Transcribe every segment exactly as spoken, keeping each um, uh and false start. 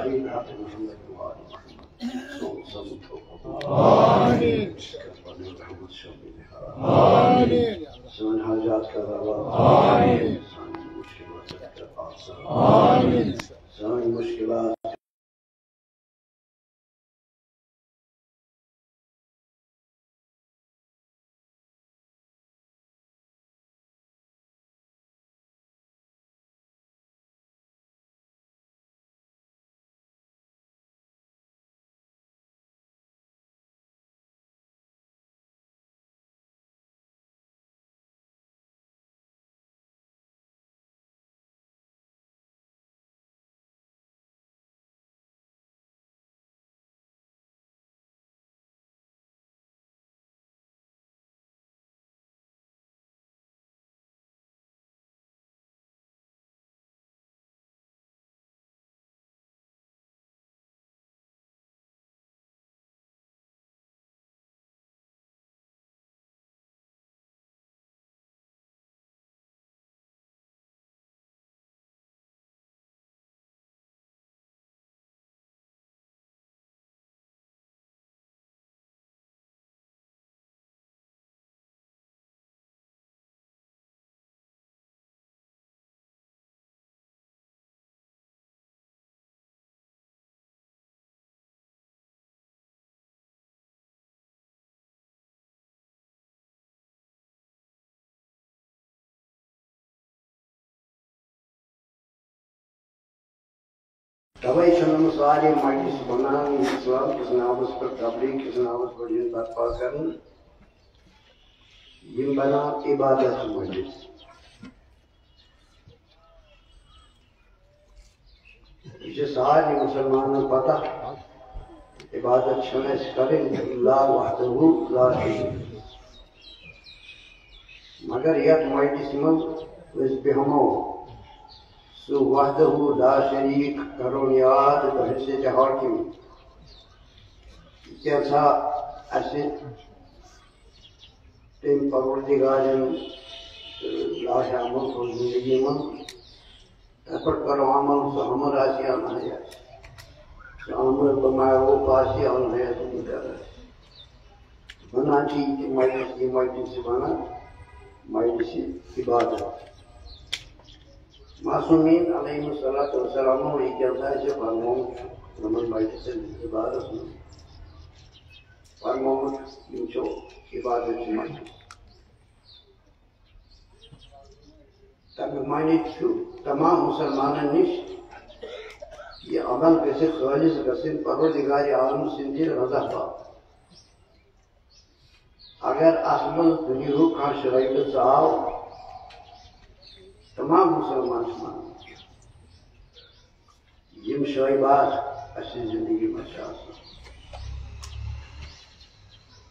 بحق محمد وآل محمد. سون سمت ہو قبول. آمین. محمد شفیع. آمین. سون حاجات کا دعویٰ. آمین. سون مشکلات کا آسان. آمین. سون مشکلات توے چھنہٕ سارے مجلس بنان اسلام کِس ناوس پٮ۪ٹھ، تبلیغ کِس ناوس پٮ۪ٹھ یُن برپا کرنہٕ۔ یِم بنان عبادت مجلس۔ یہِ چھِ سارنٕے مُسلمانن پتہ، عبادت چھَنہٕ اَسہِ کَرٕنۍ الا وحدہ لا شریک۔ مگر یَتھ مجلسہِ منٛز أسۍ بیٚہمو، سُہ وحدہ لا شریک کَرون یاد، بحیثیت حاکم۔ یہِ کیٛاہ سا اَسہِ تٔمۍ پروردگارن، ٲ، لایحہ عمل تھوٚو زندگی منٛز۔ تتھ پٮ۪ٹھ کرو عمل، سُہ عمل آسہِ یا نہ آسہِ۔ سُہ عمل بناوو، آسہِ یا نہ آسہِ، بہتر آسہِ۔ بنان چھِ یہِ تہِ مجلس، یہِ مجلس چھِ وَنان مجلس عبادت۔ معصومین علیہم الصلوۃ والسلام یہِ کیٛاہ سا چھِ فرمومُت یِمن مجلسن عبادت منٛز۔ فرمومُت، یِم چھِ عبادت چھِ مجلس۔ تَمیُک معنی چھُ تمام مُسلمانن نِش یہِ عمل گژھِ خٲلِص گژھٕنۍ پروردگارِ عالم سٕنٛدِ رضا باپتھ۔ اگر اَتھ منٛز دُنیاہُک کانٛہہ شٲیِبہٕ ژاو، تمام مُسلمان چھِ مانان۔ یِم شٲیِبات اَسہِ زِندگی منٛز چھِ آسان۔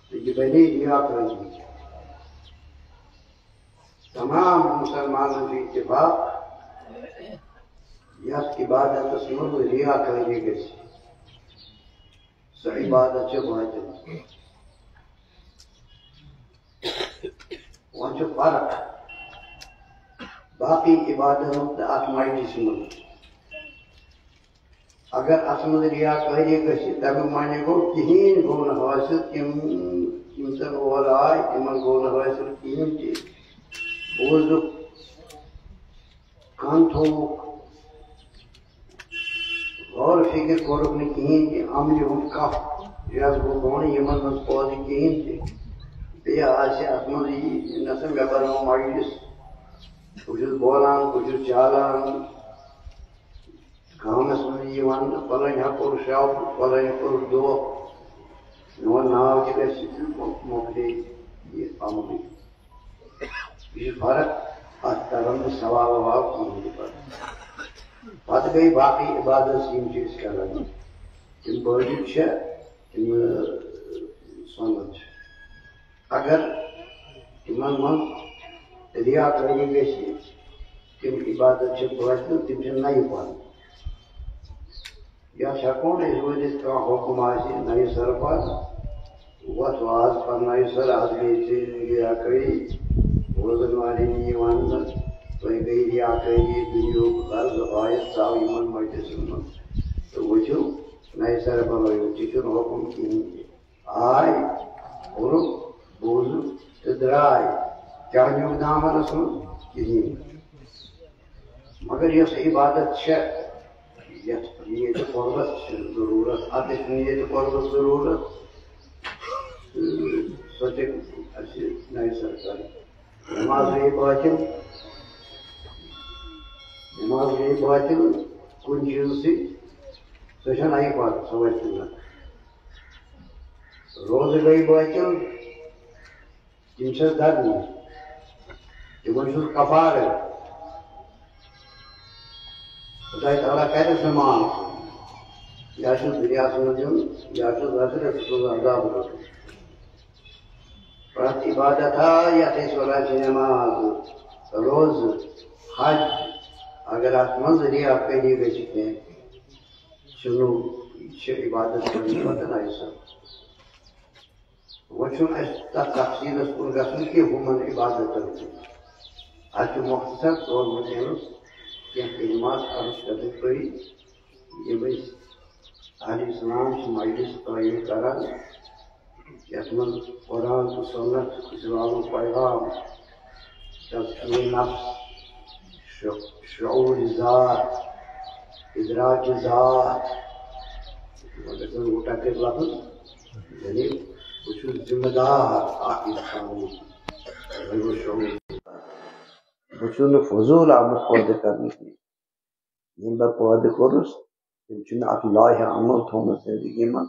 تہٕ یہِ بَنے رِیا کٲری۔ تمام مُسلمانَن چھُ اتفاق، یَتھ عبادتَس منٛز رِیا کٲری گژھِ، سۄ عبادت چھِ باطل۔ وۄنۍ چھُ فرق باقی عبادتن تہٕ اَتھ مجلسہِ منٛز۔ اگر اَتھ منٛز رِیا کٲری گژھِ، تَمیُک معنی گوٚو، کِہیٖنۍ گوٚو نہٕ حٲصِل، تِم، یِم زَن اورٕ آے، تِمن گوٚو نہٕ حٲصِل کِہیٖنۍ تہِ۔ بوٗزُکھ، کَن تھووُکھ، غور فِکر کوٚرُکھ نہٕ کِہیٖنۍ تہِ، عملہِ ہُنٛد کانٛہہ جذبہٕ گوٚو نہٕ یِمن منٛز پٲدٕ کِہیٖنۍ تہِ۔ بیٚیہِ آسہِ اَتھ منٛز یی نہ سا مےٚ بَنوو مجلس، بہٕ چھُس بولان، بہٕ چھُس چالان، گامَس منٛز یِوان، فلٲنۍ ہا کوٚر شب، فلٲنۍ کوٚر دۄہ، میون ناو تہِ گژھِ مۄ-، مۄکلے یہِ عملٕے۔ یہِ چھِ فرق، اَتھ تَرَن نہٕ سوال ووال کِہیٖنۍ تہِ پَتہٕ۔ پَتہٕ گٔے باقٕے عبادت یِم چھِ أسۍ کَران، تِم بٲجِتھ چھِ، تِم، ٲ، سۄنت چھِ۔ اگر تِمن منٛز رِیا کٲری گژھِ، تِم عبادت چھِ باطل، تِم چھِ نَیہِ پَن۔ یَتھ ہٮ۪کو نہٕ أسۍ ؤنِتھ، کانٛہہ حُکُم آسہِ نَیہِ سَرٕ پَن، وَتھ واز پَرنٲیِو سَر، اَتھ گٔے ژےٚ رِیا کٲری، روزَن والٮ۪ن یی وَننہٕ، تۄہہِ گٔے رِیا کٲری، دُنیاہُک غرض غایت ژاو یِمَن مجلسَن منٛز۔ تہٕ وۄنۍ چھِ نَیہِ سَرٕ بَنٲوِو، تہِ چھُنہٕ حُکُم کِہیٖنۍ تہِ۔ آے، کوٚرُکھ، بوٗزُکھ تہٕ درٛاے۔ کیٛاہ نیوٗکھ دامنَس منٛز؟ کِہیٖنۍ۔ مگر یۄس عبادت چھےٚ، یَتھ نیت قربت چھِ ضروٗرت، اَتھ چھِ نیت قربت ضروٗرت۔ تہٕ سۄ تہِ اَسہِ نَیہِ سَرٕ کَرٕنۍ۔ نماز گٔے باطل، نماز گٔے باطل کُنہِ چیٖزٕ سۭتۍ، سۄ چھَنہٕ عبادت، سۄ وَتہِ نہٕ۔ روزٕ گٔے باطل، تِم چھَس دَگنہِ، تِمَن چھُس کفارٕ۔ خۄداے تعالیٰ کَرٮ۪س نہٕ معاف، یا چھُس دُنیاہَس منٛز دیُن، یا چھُس ٲخرَتَس منٛز عذاب روزُن۔ پرٛٮ۪تھ عبادت ہا، یَتھ أسۍ وَنان چھِ نٮ۪ماز، روزٕ، حج، اگر اَتھ منٛز رِیا کٲری گژھِ کینٛہہ، چھُنہٕ، یہِ چھِ عبادت کٲری پَتہٕ نَیہِ سَرٕ۔ وۄنۍ چھُنہٕ اَسہِ تَتھ تفصیٖلَس کُن گژھُن کینٛہہ ہُمَن عبادتَن کُن۔ اَتھ چھُ مۄختصر طور وٕنکیٚنَس کینٛہہ کلمات عرض کَرٕنۍ پٔرِتھ، یِم أسۍ اہل اسلام چھِ مجلس قٲیِم کران، یَتھ منٛز قرآن تہٕ سنت، اسلامُک پیغام، تزکیہ نفس، شع-، شعور ذات، ادراک ذات، مگر زن گوٚو ٹکرِ لفظ، یعنی بہٕ چھُس ذمہٕ دار اکھ انسان، مےٚ گوٚو شعور۔ بہٕ چھُس نہٕ فضوٗل آمُت پٲدٕ کرنہٕ کینٛہہ۔ ییٚمۍ بہٕ پٲدٕ کوٚرُس، تٔمۍ چھُ مےٚ اکھ لایحہ عمل تھوٚومُت زندگی منٛز۔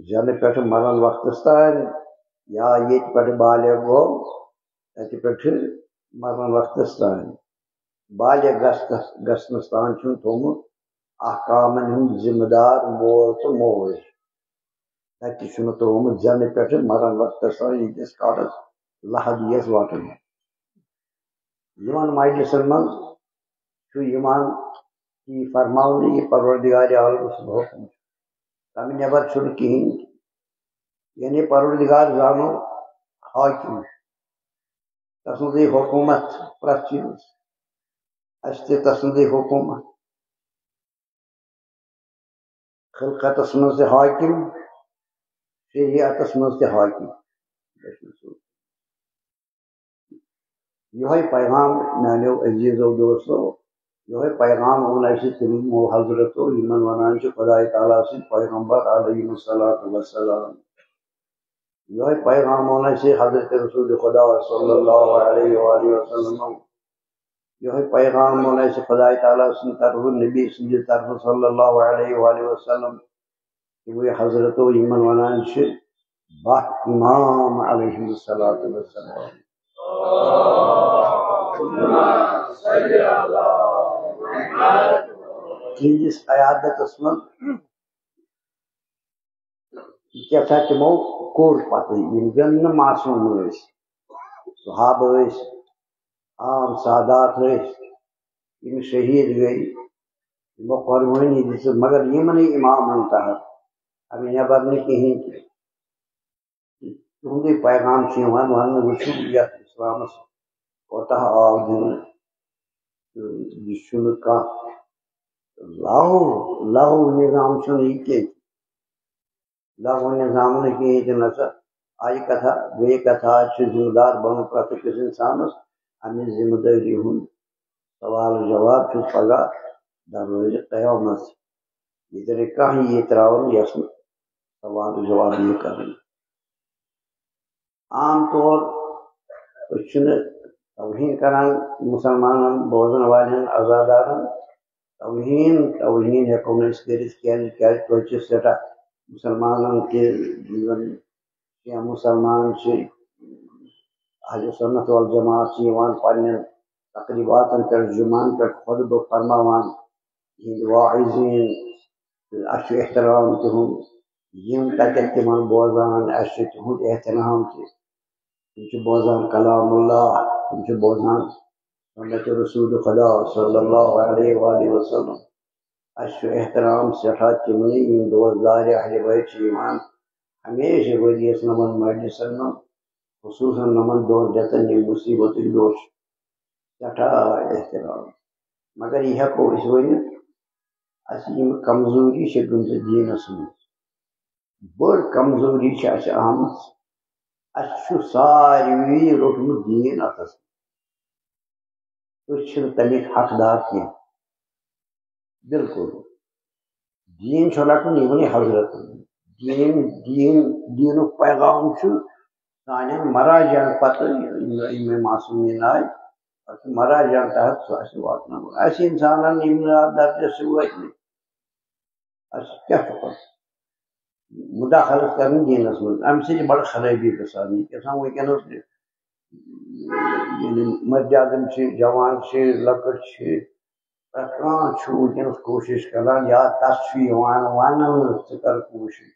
زٮ۪نہٕ پٮ۪ٹھٕ مرن وقتس تام، یا ییٚتہِ پٮ۪ٹھٕ بالغ گوٚو، تتہِ پٮ۪ٹھٕ مرن وقتس تام۔ بالغ گژھنس، گژھنس تام چھُم تھوٚومُت احکامن ہُنٛد ذمہٕ دار مول تہٕ موج۔ تتہِ چھُ مےٚ ترٛوومُت زٮ۪نہٕ پٮ۪ٹھٕ مرن وقتس تام، ییٖتِس کالس لحد یِیَس وٹنہٕ۔ یِمن مجلسن منٛز چھُ یِوان یہِ فرماونہٕ، یہِ پروردگار عالم سُنٛد حُکم چھُ۔ تَمہِ نٮ۪بر چھُنہٕ کِہیٖنۍ۔ یعنی پروردگار زانو حاکم، تسٕنٛزٕے حکوٗمت پرٛٮ۪تھ چیٖزس، اَسہِ تہِ تسٕنٛزٕے حکوٗمت۔ خلقتس منٛز تہِ حاکم، شریعتس منٛز تہِ حاکم۔ یِہوٚے پیغام میانیو عزیزو دوستو، یِہوٚے پیغام اوٚن اَسہِ تِمو حضرتو، یِمن وَنان چھِ خۄداے تعالیٰ سٕنٛدۍ پیغمبر علیہم الصلوۃ والسلام۔ یِہوٚے پیغام اوٚن اَسہِ حضرت رسول خدا صلی اللہ علیہ وآلہ وسلم۔ یِہوٚے پیغام اوٚن اَسہِ خۄداے تعالیٰ سٕنٛدِ طرفہٕ، نبی سٕنٛدِ طرفہٕ صلی اللہ علیہ وآلہ وسلم۔ تِموٕے حضرتو، یِمن وَنان چھِ باہ امام علیہم الصلوۃ والسلام۔ تِہنٛدِس قیادتس منٛز کیٛاہ سا تِمو کوٚر پتہٕ، یِم زن نہٕ معصوم ٲسۍ، صحابہٕ ٲسۍ، عام سادات ٲسۍ، یِم شہیٖد گٔے، یِمو قۄربٲنی دِژ، مگر یِمنٕے اِمامن تحت، اَمہِ نٮ۪بر نہٕ کِہیٖنۍ تہِ۔ تِہُنٛدُے پیغام چھُ یِوان وَننہٕ، وٕچھِو یَتھ اِسلامَس کوتاہ آو دِنہٕ۔ تہٕ یہِ چھُنہٕ کانٛہہ لغو، لغو نظام چھُنہٕ یہِ کینٛہہ۔ لغو نظام نہٕ کِہیٖنۍ تہِ نہ سا۔ آیہِ کتھا، گٔیہِ کتھا، چھُ ذمہٕ دار بنُن پرٛٮ۪تھ أکِس اِنسانَس۔ اَمہِ ذمہٕ دٲری ہُنٛد سوال و جواب چھُ پگاہ دروازِ قیامت۔ ییٚتہِ نہٕ کانٛہہ یی ترٛاوُن یَس نہٕ سوال و جواب یی کرٕنۍ۔ عام طور أسۍ چھِنہٕ توہین کران مُسلمانن، بوزن والٮ۪ن، عزادارن۔ توہین، توہین ہٮ۪کو نہٕ أسۍ کٔرِتھ کیازِ، کیازِ تۄہہِ چھِ سٮ۪ٹھاہ مُسلمانن تہِ، یِم زن کینٛہہ مُسلمان چھِ، اہل سنت والجماعت چھِ یِوان پننٮ۪ن تقریباتن پٮ۪ٹھ، جمعن پٮ۪ٹھ خطبہٕ فرماوان، یِہنٛدۍ واعظین، اَسہِ چھُ احترام تِہُنٛد۔ یِم تَتٮ۪تھ تِمن بوزان، اَسہِ چھُ تِہُنٛد احترام تہِ۔ تِم چھِ بوزان کلام اللہ، تِم چھِ بوزان سنت رسول خدا صلی اللہ علیہ وآلہ وسلم۔ اَسہِ چھُ احترام سٮ۪ٹھاہ تِمنٕے، یِم دوستدارِ اہلِ بیت چھِ یِوان ہمیشہِ ؤریَس نَمَن مجلسن منٛز، خصوٗصاً نَمَن دۄن رٮ۪تن یِم مُصیٖبتٕکۍ دۄہ چھِ۔ سٮ۪ٹھاہ احترام۔ مگر یہِ ہٮ۪کو أسۍ ؤنِتھ، اَسہِ یِم کمزوری چھِ گٔمژٕ دیٖنَس منٛز، بٔڑ کمزوری چھِ اَسہِ آمٕژ۔ اَسہِ چھُ ساروی روٚٹمُت دیٖن اَتھَس۔ أسۍ چھِنہٕ تَمِکۍ حقدار کینٛہہ۔ بِلکُل۔ دیٖن چھُ رَٹُن یِمنٕے حضرتَن۔ دیٖن، دیٖن، دیٖنُک پیغام چھُ سانٮ۪ن مراجعن پَتہٕ، یِم، یِم معصومیٖن آے، پَتہٕ مراجعن تحت سُہ اَسہِ واتناوُن۔ اَسہِ اِنسانَن یِم نہٕ اَتھ درجَس چھِ وٲتمٕتۍ، اَسہِ کیٛاہ چھُ پَتہٕ مُداخلت کَرٕنۍ دیٖنَس منٛز؟ اَمہِ سۭتۍ چھِ بَڑٕ خرٲبی گژھان۔ یہِ کیٛاہ سا وٕنکیٚنَس، یعنی، مجازم چھِ، جوان چھِ، لۄکٕٹ چھِ، پرٛٮ۪تھ کانٛہہ چھُ وٕنکیٚنَس کوٗشِش کَران، یا تَس چھُ یِوان وَننہٕ، ژٕ کَر کوٗشِش۔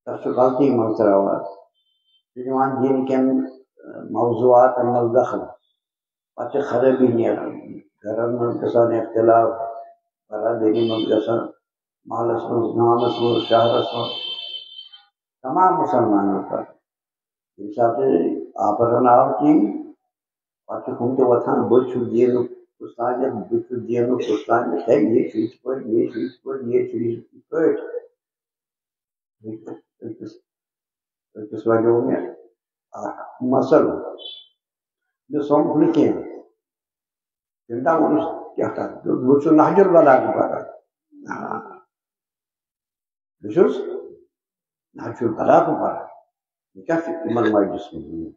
تَس چھُ غلطی منٛز ترٛاوان۔ سُہ چھُ نِوان دیٖن کٮ۪ن، ٲ، موضوعاتَن منٛز دخل۔ پَتہٕ چھِ خرٲبی نیران۔ گَرَن منٛز گژھان اختلاف، برادٔری منٛز گژھان، محلَس منٛز، گامَس منٛز، شہرَس منٛز، تمام مُسلمانَن پٮ۪ٹھ۔ ییٚمہِ ساتہٕ آفرَن آو تی، پَتہٕ چھُ ہُم تہِ وۄتھان، بہٕ چھُس دیٖنُک اُستاد، بہٕ چھُس دیٖنُک اُستاد، ہے، یہِ چھُ یِتھ پٲٹھۍ، یہِ چھُ یِتھ پٲٹھۍ، یہِ چھُ یِتھ پٲٹھۍ۔ أکِس، أکِس، أکِس وَنیو مےٚ اَکھ مَثل، مےٚ سَمکھ نہٕ کینٛہہ۔ تٔمۍ دَپ، ووٚنُس، کیٛاہ کَرٕ؟ دوٚپُس، بہٕ چھُس نہج البلاغہ پَران۔ آ، بہٕ چھُس نہج البلاغہ پَران۔ یہِ کیٛاہ چھُ یِمَن مجلِسَن منٛز؟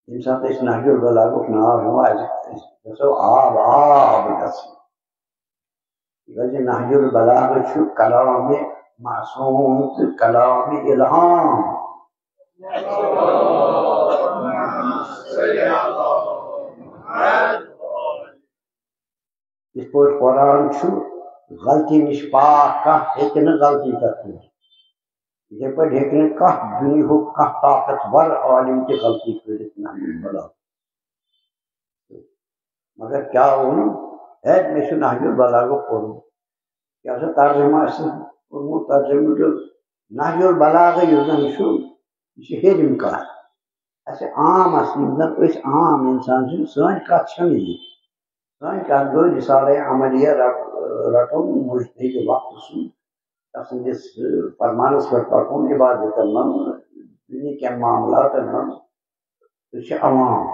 ییٚمہِ ساتہٕ أسۍ نہج البلاغُک ناو ہٮ۪وان، اَسہِ، أسۍ گژھو آب آب گژھٕنۍ۔ تِکیٛازِ نہج البلاغہ چھُ کلامِ معصوم تہٕ کلامِ الہام۔ یِتھ پٲٹھۍ قرآن چھُ غلطی نِش پاک، کانٛہہ ہیٚکہِ نہٕ غلطی تَتھ کٔرِتھ۔ یِتھَے پٲٹھۍ ہیٚکہِ نہٕ کانٛہہ دُنیاہُک کانٛہہ طاقتور عالم تہِ غلطی کٔرِتھ، نہج البلاغہ۔ مگر کیٛاہ ووٚنُن؟ ہے، مےٚ چھُ نہج البلاغہ پوٚرمُت۔ کیٛاہ سا ترجمہ آسہِ کوٚرمُت، ترجمہ چھُ نہج البلاغہ یُس زَن چھُ، یہِ چھِ ہیٚرِم کَتھ۔ اَسہِ عام اَصلی یِم زَن أسۍ عام اِنسان چھِ، سٲنۍ کَتھ چھَنہٕ یہِ۔ سٲنۍ کَتھ گٔے رسالہ عملیہ رَٹ-، رَٹُن مُجتہِد وقت سُنٛد، تَسٕنٛدِس فرمانَس پٮ۪ٹھ پَکُن، عبادتَن منٛز، دُنیہٕکٮ۪ن معاملاتَن منٛز۔ أسۍ چھِ عوام۔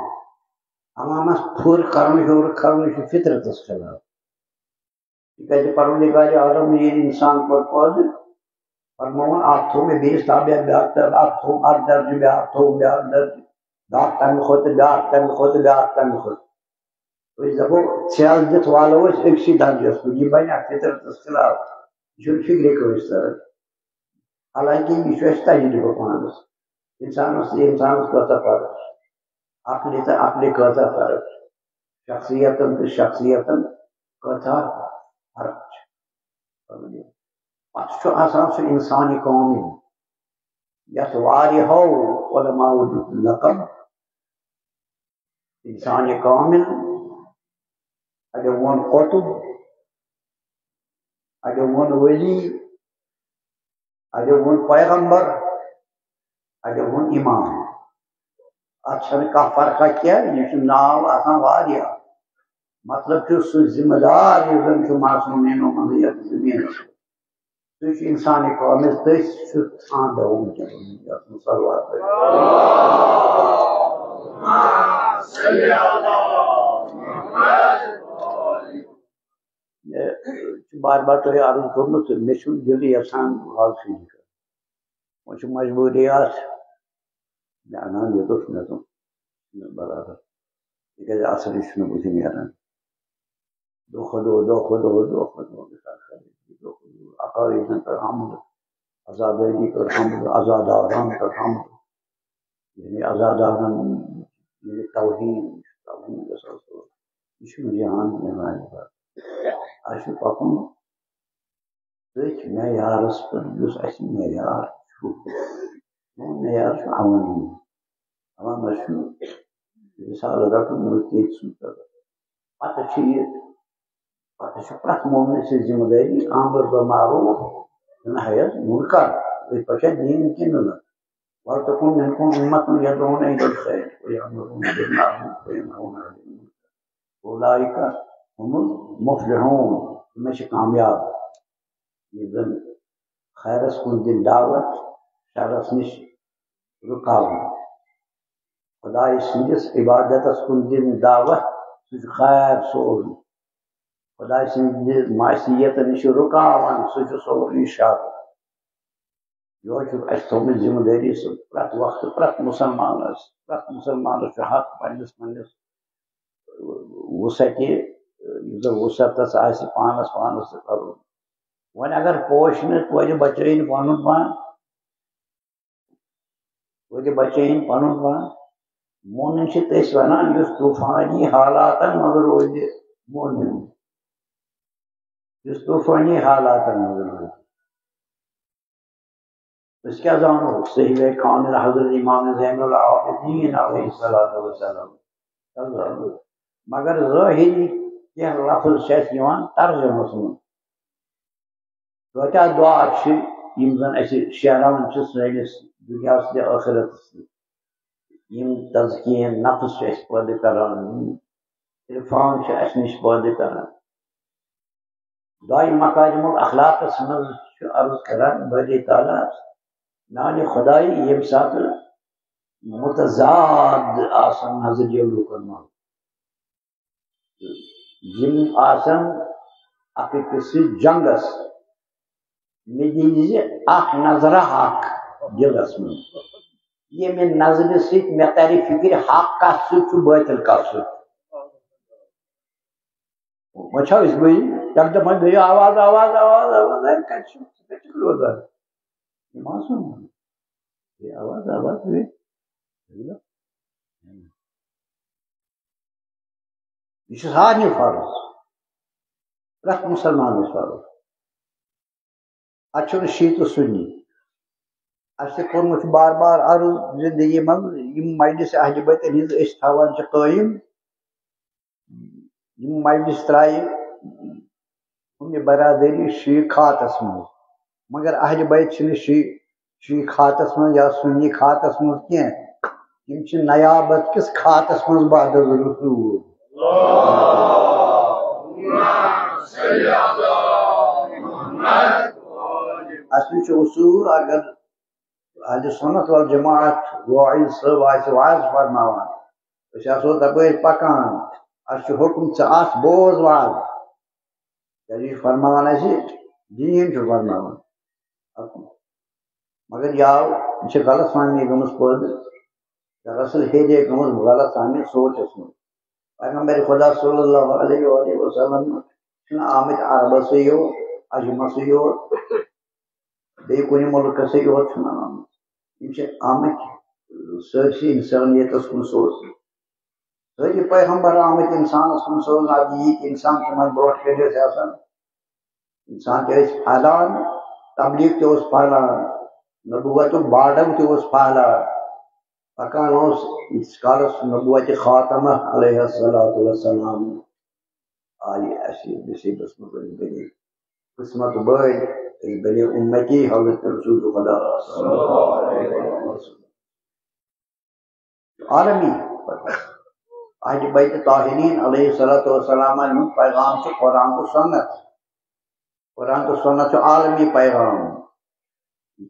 عوامَس پھُر کَرُن، ہیوٚر کھَرُن، یہِ چھُ فطرتَس خلاف۔ تِکیٛازِ پروردگارِ عالم ییٚلہِ اِنسان کوٚر پٲدٕ، فرمووُن، اَکھ تھوٚو مےٚ بیٚیِس تابع، بیٛاکھ تابع، اَکھ تھوٚو اَکھ درجہٕ، بیٛاکھ تھوٚو بیٛاکھ درجہٕ، بیٛاکھ تَمہِ کھۄتہٕ، بیٛاکھ تَمہِ کھۄتہٕ، بیٛاکھ تَمہِ کھۄتہٕ۔ أسۍ دَپو، ژھٮ۪ل دِتھ والو أسۍ أکسٕے درجَس کُن، یہِ بَنہِ اَتھ فطرتَس خلاف، یہِ چھُنہٕ فِکرِ کٲنٛسہِ تَران۔ حالانکہ یہِ چھُ اَسہِ تجربہٕ پانَس، اِنسانَس تہٕ اِنسانَس کۭژاہ فرق چھِ، عقلہِ تہٕ عقلہِ کۭژاہ فرق چھِ، شخصیتَن تہٕ شخصیتَن کۭژاہ فرق چھِ۔ پَتہٕ چھُ آسان سُہ اِنسانِ کامل، یَتھ واریاہو علماء دیُت لقب اِنسانِ کامل، اَڑیو ووٚن قطب، اَڑیو ووٚن ولی، اَڑیو ووٚن پیغمبر، اَڑیو ووٚن امام۔ اَتھ چھَنہٕ کانٛہہ فرقہ کینٛہہ، یہِ چھُ ناو آسان واریاہ۔ مطلب چھُ سُہ ذمہٕ دار یُس زَن چھُ معصومیٖنو منٛزٕ یَتھ زٔمیٖنَس پٮ۪ٹھ۔ سُہ چھُ اِنسانِ کامل، تٔتھۍ چھُ ژھانٛڈان وٕنکیٚن یَتھ منٛز صلوات پٔرِتھ۔ مےٚ چھُ بار بار تۄہہِ عرض کوٚرمُت، مےٚ چھُنہٕ دِلٕے یَژھان وازٕ سۭتی کَرُن۔ وۄنۍ چھِ مجبوٗری اَتھ۔ مےٚ اَنان یوٚتَس مےٚ دوٚپ، نہ برابر۔ تِکیٛازِ اَصلٕے چھُنہٕ بٕتھِ نیران۔ دۄہ کھۄتہٕ دۄہ، دۄہ کھۄتہٕ دۄہ، دۄہ کھۄتہٕ دۄہ گژھان خرٲبی، دۄہ کھۄتہٕ دۄہ۔ عقٲیدَن پٮ۪ٹھ حملہٕ، عزادٲری پٮ۪ٹھ حملہٕ، عزادارَن پٮ۪ٹھ حملہٕ۔ یعنی عزادارَن، یعنی توہین، توہین گژھان سورُے۔ یہِ چھُنہٕ جہان کینٛہہ، نہ یہِ بات۔ اَسہِ چھُ پَکُن تٔتھۍ معیارَس پٮ۪ٹھ، یُس اَسہِ معیار چھُ۔ سون معیار چھُ عوٲمی۔ عوامَس چھُ رسالہٕ رَٹُن، مُجتہِد سُنٛد رَٹُن۔ پَتہٕ چھُ یہِ، پَتہٕ چھُ پرٛٮ۪تھ مومنہٕ سٕنٛز ذمہٕ دٲری امر بالمعروف، نہی عن المنکر۔ أتھۍ پٮ۪ٹھ چھا دیٖن کِنہٕ نہٕ؟ ولتکن منکم امة یدعون الی الخیر ویأمرون بالمعروف وینہون عن المنکر۔ اولئک هم المفلحون۔ تِمے چھِ کامیاب۔ یُس زَن خیرَس کُن دِن دعوت، شرَس نِش رُکاوُن۔ خۄداے سٕنٛدِس عبادتَس کُن دِن دعوت، سُہ چھُ خیر سورُے۔ خۄداے سٕنٛدِ معصیتَن نِش رُکاوان، سُہ چھُ سورُے شر۔ یِہوٚے چھُ اَسہِ تھوٚومُت ذِمہٕ دٲری، سُہ پرٛٮ۪تھ وقتہٕ، پرٛٮ۪تھ مُسلمانَس، پرٛٮ۪تھ مُسلمانَس چھُ حق پنٛنِس، پنٛنِس وُسعتہِ، یُس زَن وُسعتَس آسہِ، پانَس پانَس تہِ کَرُن۔ وۄنۍ اگر پوش نہٕ توتہِ بچٲیِن پَنُن پان، توتہِ بچٲیِن پَنُن پان۔ مومِن چھِ تٔسۍ وَنان، یُس طوٗفانی حالاتَن منٛز روزِ مومِن، یُس طوٗفانی حالاتَن منٛز روزِ۔ أسۍ کیٛاہ زانو صحیح کامل حضرت امام زین العابدین علیہ الصلوۃ والسلام؟ کیٛاہ زانو؟ مگر ظٲہری کینٛہہ لفظ چھِ اَسہِ یِوان ترجمس منٛز۔ کۭتیٛاہ دُعا چھِ، یِم زَن اَسہِ شیران چھِ سٲنِس دُنیاہَس تہٕ ٲخرتَس تہِ۔ یِم تزکیہ نفس چھِ اَسہِ پٲدٕ کران، یِم عرفان چھِ اَسہِ نِش پٲدٕ کران۔ دعائے مکارم الاخلاقس منٛز چھُ عرض کران باری تعالیٰ، میانہِ خدایہِ، ییٚمہِ ساتہٕ متضاد آسن نظریو لوٗکن منٛز، یِم آسن اکھ أکِس سۭتۍ جنگس، مےٚ دِیہِ زِ اکھ نظرا حق دِلس منٛز، ییٚمہِ نظرِ سۭتۍ مےٚ ترِ فکرِ حق کتھ سۭتۍ چھُ، باطل کتھ سۭتۍ۔ وۄنۍ چھا أسۍ بٔرۍ یَکدَم وۄنۍ گٔیو آواز، آواز، آواز، آواز، ہے، کَتہِ چھُ، کَتہِ چھُ روزان؟ یِم آسَن۔ یہِ آواز، آواز، یہِ۔ یہِ چھُ سارنٕے فرض۔ پرٛٮ۪تھ مُسلمانَس فرض۔ اَتھ چھُنہٕ شیعہ تہٕ سُنی۔ اَسہِ چھِ کوٚرمُت چھُ بار بار عرض زندگی منٛز، یِم مجلس اہلِ بیتَن ہٕنٛز أسۍ تھاوان چھِ قٲیِم، یِم مجلس ترٛایہِ ہُمہِ برادری شیعہ خاطس منٛز، مگر اہلِ بیت چھِنہٕ شیعہ، شیعہ خاطس منٛز یا سُنی خاطس منٛز کینٛہہ۔ یِم چھِ نیابت کِس خاطس منٛز بعد از رسول۔ اصلی چھُ اصوٗل، اگر اہلِ سُنت والجماعت واعظ صٲب آسہِ واعظ فرماوان، أسۍ آسو تپٲرۍ پکان، اَسہِ چھُ حُکُم، ژٕ آس بوز واعظ۔ کیٛازِ یہِ چھُ فرماوان اَسہِ، دیٖن چھُ فرماوان۔ مگر یہِ آو، یہِ چھِ غلط فہمی گٔمٕژ پٲدٕ۔ دراصل ہیٚرے گٔمٕژ غلط فہمی سونٛچس منٛز۔ پیغمبر خدا صلی اللہ علیہ وآلہ وسلم چھِنہٕ آمٕتۍ عربسٕے یوت، عجمسٕے یوت، بیٚیہِ کُنہِ مُلکسٕے یوت چھِنہٕ آمٕتۍ۔ یِم چھِ آمٕتۍ سٲرسٕے اِنسٲنیتس کُن سوزنہٕ۔ سٲری پیغمبر آمٕتۍ اِنسانس کُن سوزنہٕ، اَدٕ یہِ تہِ اِنسان تِمن برونٛٹھ کَنہِ ٲسۍ آسان۔ اِنسان تہِ ٲسۍ پھہلان، تبلیغ تہِ اوس پھہلان، نبوتُک باڈم تہِ اوس پھہلان۔ پکان اوس ییٖتِس کالس نبوت خاتمہ علیہ الصلوۃ والسلام آیہِ اَسہِ نصیٖبس منٛز، أسۍ بنے قسمت بٲلۍ، أسۍ بنے اُمتی حضرت رسول خدا صلی اللہ علیہ وسلم۔ عالمی۔ اہل بیت طاہرین علیہ الصلوۃ والسلام ہُنٛد پیغام چھُ قرآن تہٕ سنت۔ قرآن تہٕ سنت چھُ عالمی پیغام۔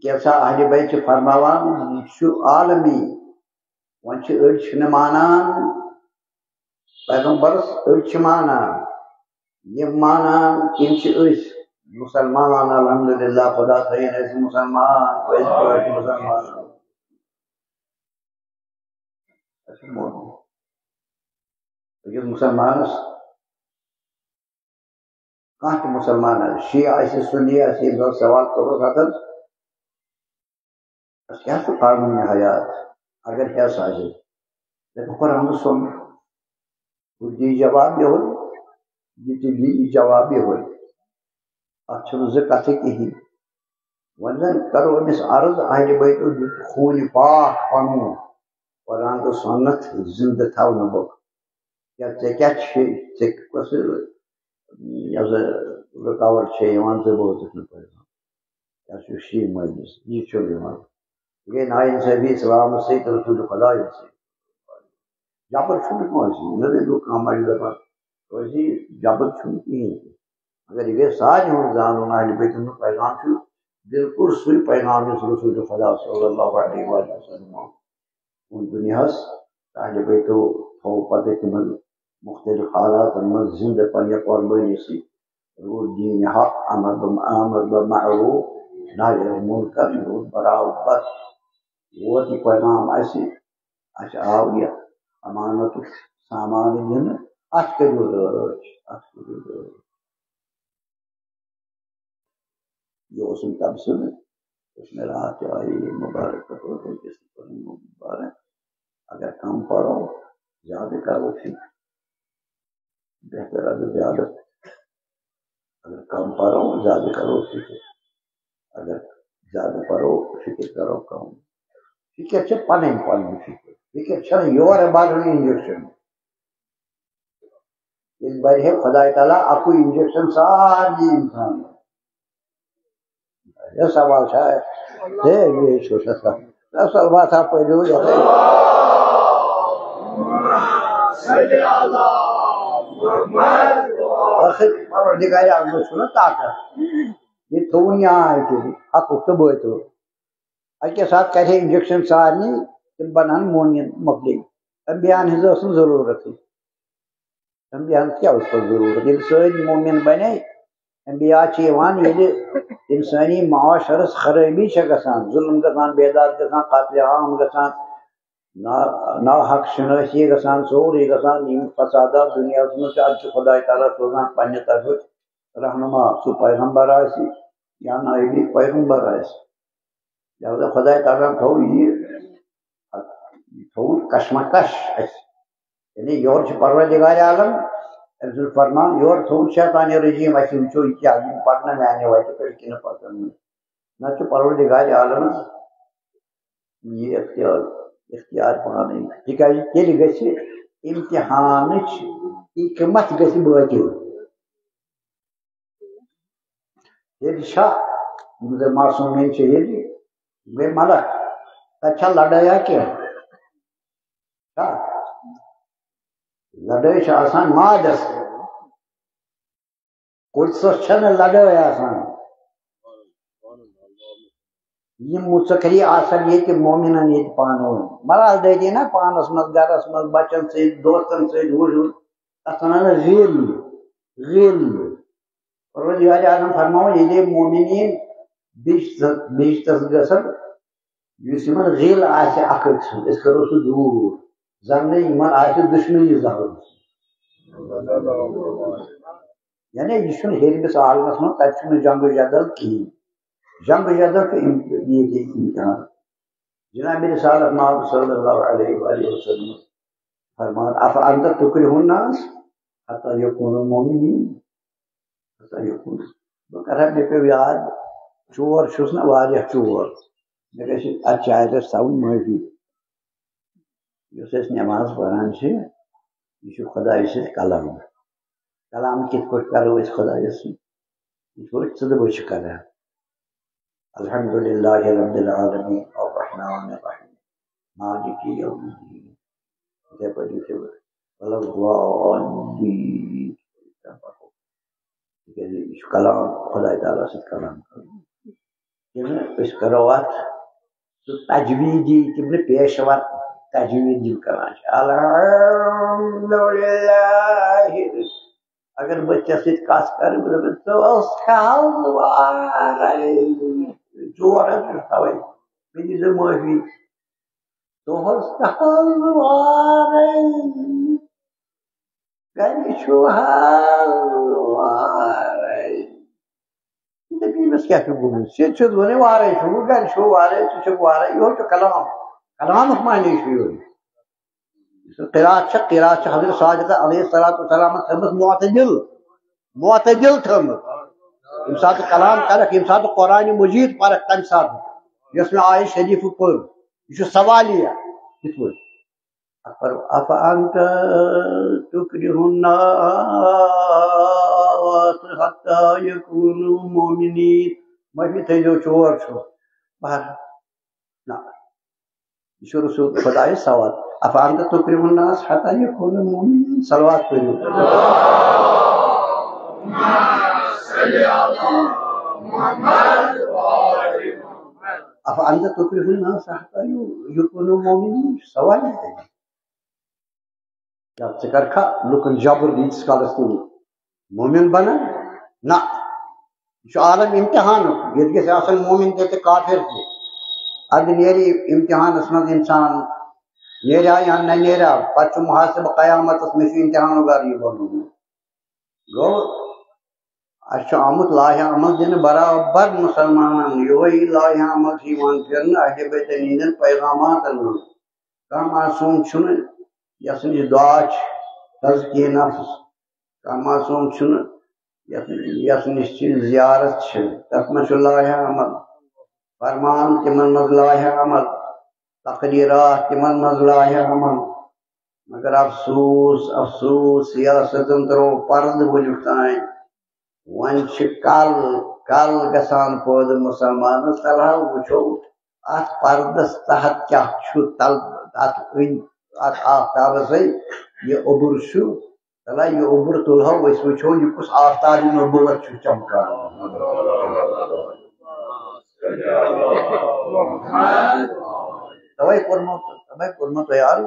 کینٛژھا اہل بیت چھِ فرماوان، یہِ چھُ عالمی۔ وۄنۍ چھِ أڑۍ چھِنہٕ مانان پیغمبرس، أڑۍ چھِ مانان۔ یِم مانان، تِم چھِ أسۍ مُسلمان، الحمدللہ، خدا تھٲیِن أسۍ مُسلمان، پٔزۍ پٲٹھۍ مُسلمان۔ أکِس مُسلمانس، کانٛہہ تہِ مُسلمان آسہِ، شیعہ آسہِ، سُنی آسہِ، ییٚمۍ ساتہٕ سوال کوٚرُس اَتٮ۪ن، اَسہِ کیٛاہ چھُ قانوٗنِ حیات؟ اگر حیس آسہِ، دَپہِ قرآن تہٕ سُنت۔ ہُہ دِیہِ جواب یِہوٚے، یہِ تہِ دِیہِ جواب یِہوٚے۔ اَتھ چھُنہٕ زٕ کَتھٕ کِہیٖنۍ۔ وۄنۍ زَن کَرو أمِس عرض، اہلِ بیتو دیُت خوٗنِ پاک پَنُن، قرآن تہٕ سُنت زِندٕ تھاونہٕ بہٕ۔ کیٛاہ ژےٚ کیٛاہ چھے، ژےٚ کۄس یۄس رُکاوٹ چھے یِوان، ژٕ بوزُکھ نہٕ پَران؟ کیٛاہ چھُ شی مجلس؟ یہِ چھُنہٕ یِوان۔ یہِ گٔے نااِنصٲفی اِسلامَس سۭتۍ تہٕ رسول خۄدایَس سۭتۍ۔ جبر چھُنہٕ کٲنٛسہِ، نہ تٔمۍ دوٚپ کانٛہہ مَرِ دَپان کٲنٛسہِ، جبر چھُنہٕ کِہیٖنۍ تہِ۔ مگر یہِ گژھِ سارنٕے ہُنٛد زانُن، اہلِ بیتَن ہُنٛد پیغام چھُ بالکل سُے پیغام یُس رسول خدا صلی اللہ علیہ وآلہ وسلم اوٚن دُنیاہَس۔ اہلِ بیتو تھوٚو پَتہٕ تِمَن مُختٔلِف حالاتَن منٛز زِندٕ پنٛنہِ قۄربٲنی سۭتۍ۔ روٗد دیٖنِ حق، امر بم-، امر بمعروف، نہی از منکر، یہِ روٗد برابر۔ ووت یہِ پیغام اَسہِ، اَسہِ آو یہِ امانتُک سامان دِنہٕ، اَتھ کٔرِو رٲچھ، اَتھ کٔرِو رٲچھ۔ یہِ اوسُم تَبصرٕ، یُس مےٚ راتھ تہِ آیہِ یہِ مُبارک، تَتھ اوس أکِس پَرُن مُبارک۔ اگر کَم پَرو، زیادٕ کَرو فِکر۔ بہتر اگر زیادٕ، اگر کَم پَرو، زیادٕ کَرو فِکر۔ اگر زیادٕ پَرو، فِکر کَرو کَم۔ فِکر چھِ پَنٕنۍ، پَنٕنۍ فِکر۔ فِکر چھَنہٕ یورٕ بَرٕنۍ اِنجَکشَن۔ ییٚلہِ بَرِ ہے خۄداے تعالیٰ اَکُے اِنجَکشَن سارنٕے اِنسانَن۔ یہِ سوال چھا؟ ہے، یہِ چھُ سَسَل۔ سَسَل باسان پٔرِو یَتھ۔ ٲخٕر پروردِگارِ عالمَس چھُنہ طاقت۔ یہِ تھوٚوُن نیاے تہِ، حقُک تہٕ بٲطلُک۔ اَکے ساتہٕ کَرِ ہے اِنجَکشَن سارنٕے، تِم بَنَن مومِن مۄکلے۔ اَنبیاہَن ہٕنٛز ٲس نہٕ ضروٗرتٕے۔ اَنبیاہَن کیٛاہ اوس پَتہٕ ضروٗرت؟ ییٚلہِ سٲنۍ مومِن بَنے، اَنبیا چھِ یِوان، ییٚلہِ اِنسٲنی معاشرَس خرٲبی چھےٚ گژھان، ظُلُم گژھان، بے داد گژھان، قتلِ عام گژھان، نا-، ناحق شِنٲسی گژھان، سورُے گژھان، یِم فسادات دُنیاہَس منٛز چھِ، اَدٕ چھُ خۄداے تعالیٰ سوزان پنٛنہِ طرفہٕ رہنما، سُہ پیغمبر آسہِ یا نایبی پیغمبر آسہِ۔ لہذا خۄداے تعالیٰ ہَن تھوٚو یہِ، یہِ تھوٚوُن کشمکش اَسہِ۔ یعنی یورٕ چھُ پروردگار عالم، أمۍ سُنٛد فرمان، یورٕ تھوٚوُن شیطانِ رجیٖم، اَسہِ وٕچھو یہِ کیٛاہ، یِم پَکنہ میٛانہِ وَتہِ پٮ۪ٹھ کِنہٕ پَکَن نہٕ۔ نَتہٕ چھُ پروردگار عالمَس یہِ اختیار، اختیار پانَے۔ تِکیٛازِ تیٚلہِ گژھِ اِمتِحانٕچ حکمت گژھِ بٲطِل۔ ییٚلہِ چھا، یِم زَن معصوٗمیٖن چھِ، ییٚلہِ گٔے ملک، تَتہِ چھا لڑٲیا کینٛہہ؟ چھا؟ لڑٲے چھِ آسان مادَس۔ قدسَس چھَنہٕ لڑٲے آسان۔ یِم مُژکری آسَن ییٚتہِ مومِنَن ییٚتہِ پانہٕ ؤنۍ۔ مرحلہٕ دٲری نہ پانَس منٛز، گَرَس منٛز، بَچَن سۭتۍ، دوستَن سۭتۍ، ہُہ یہِ۔ تَتھ وَنان غِل، غِل۔ پروردگار عالم فرماوان، ییٚلہِ مومِنیٖن بِہِشتَس، بِہِشتَس گژھن، یُس یِمَن غِل آسہِ اَکھ أکۍ سُنٛد، أسۍ کَرو سُہ دوٗر۔ زَن نہٕ یِمَن آسہِ دُشمنی زالمٕژ۔ یعنی یہِ چھُنہٕ ہیٚرمِس عالمَس منٛز، تَتہِ چھُنہٕ جنگ و جدل کِہیٖنۍ۔ جنگ و جدل چھُ اِم-، ییٚتہِ اِمتِحان۔ جناب رسالت مآب صلی اللہ علیہ وآلہ وسلم فرمان، "افانت تکرہ الناس حتی یکونوا مؤمنین؟" حتی یکونوا۔ بہٕ کرٕ ہا، مےٚ پیوٚو یاد، چور چھُس نہ واریاہ چور۔ مےٚ گژھِ اَتھ چارجَس تھاوٕنۍ معٲفی۔ یُس أسۍ نٮ۪ماز پَران چھِ، یہِ چھُ خۄدایہِ سۭتۍ کلام۔ کلام کِتھ پٲٹھۍ کَرو أسۍ خۄدایَس سۭتۍ؟ یِتھ پٲٹھۍ ژٕ تہٕ بہٕ چھِ کَران۔ الحمد للہ رب العالمین الرحمن الرحیم مالک یوم الدین۔ یِتھَے پٲٹھۍ، یِتھَے پٲٹھۍ۔ ولا الضالین۔ تِکیٛازِ یہِ چھُ کلام، خۄداے تعالیٰ سۭتۍ کلام کَرُن۔ ییٚلہِ أسۍ کَرو اَتھ سُہ تجویٖدی، تِم نہٕ پیشور تجویٖد یِم کَران چھِ۔ الحمدللہ۔ اگر بہٕ ژےٚ سۭتۍ کَتھ کَرٕ، بہٕ دَپہٕ، "ژٕ اوسکھا حظ وارَے؟" جوڑ حظ چھُس تھاوَے۔ مےٚ دیٖزیو معٲفی۔ ژٕ اوسکھا حظ وارَے؟ گَرِ چھُو حظ وارَے؟ دَپہِ، أمِس کیٛاہ چھُ گوٚمُت؟ سیٚود سیٚود وَنے، وارَے چھُ، گَرِ چھُو وارَے، ژٕ چھُکھ وارَے۔ یِہوٚے چھُ کلام۔ کلامُک معنی چھُ یِہوٚے۔ یُس قرات چھِ، قرات چھِ حضرت صادق علیہ الصلوۃ والسلام تھٲومٕژ معتدل، معتدل تھٲومٕژ۔ ییٚمہِ ساتہٕ کلام کَرَکھ، ییٚمہِ ساتہٕ قرآن مجید پَرَکھ، تَمہِ ساتہٕ یۄس مےٚ آیہِ شریٖف پٔر، یہِ چھُ سوالیہ۔ یِتھ پٲٹھۍ۔ اَتھ پَرو، "افانت تکرہ الناس حتی یکونوا مؤمنین"۔ معٲفی تھٲیزیو، چور چھُ۔ بہر، نہ۔ یہِ چھُ رسول خۄدایَس سوال۔ "افانت تکرہ الناس حتی یکونوا مؤمنین"۔ صلوات پٔرِو۔ أفأنت تكره الناس حتى يكونوا مؤمنين؟ سوال ہے۔ کیٛاہ ژٕ کَرکھا لُکَن جبر ییٖتِس کالَس تِم مومِن بَنَن؟ نہ۔ یہِ چھُ عالم امتحانُک۔ ییٚتہِ گژھِ آسُن مومِن تہِ تہٕ کافر تہِ۔ اَدٕ نیرِ امتحانَس منٛز اِنسان، نیرِ ہا یا نہ نیرِ ہا، پَتہٕ چھُ محاسبہٕ قیامتَس، مےٚ چھُ امتحانُک گَرٕ یہِ بَنومُت۔ گوٚو، اَسہِ چھُ آمُت لایحہ عمل دِنہٕ برابر مُسلمانَن۔ یِہوٚے لایحہ عمل چھُ یِوان پھِرنہٕ اہلِ بیتَن ہٕنٛدٮ۪ن پیغاماتَن منٛز۔ کانٛہہ معصوم چھُنہٕ یَس نِش دُعا چھِ، تزکیہ نفس۔ کانٛہہ معصوم چھُنہٕ یَتھ، یَس نِش چھِ زیارت چھِ، تَتھ منٛز چھُ لایحہ عمل۔ فرمان تِمَن منٛز لایحہ عمل، تقریٖرات تِمَن منٛز لایحہ عمل۔ مگر افسوس، افسوس، سیاستن ترٛوو پردٕ وُنیُک تام۔ وۄنۍ چھِ کل، کل گژھان پٲدٕ مُسلمانس۔ تلہٕ ہا وٕچھو اتھ پردس تحت کیٛاہ چھُ تل، اتھ أنٛدۍ، اتھ آفتابس سۭتۍ یہِ اوٚبُر چھُ۔ تلہٕ ہا یہِ اوٚبُر تُلہو، أسۍ وٕچھو یہِ کُس آفتابِ نبوت چھُ چمکان۔ توے کوٚرمُت، توے کوٚرمُت تیار۔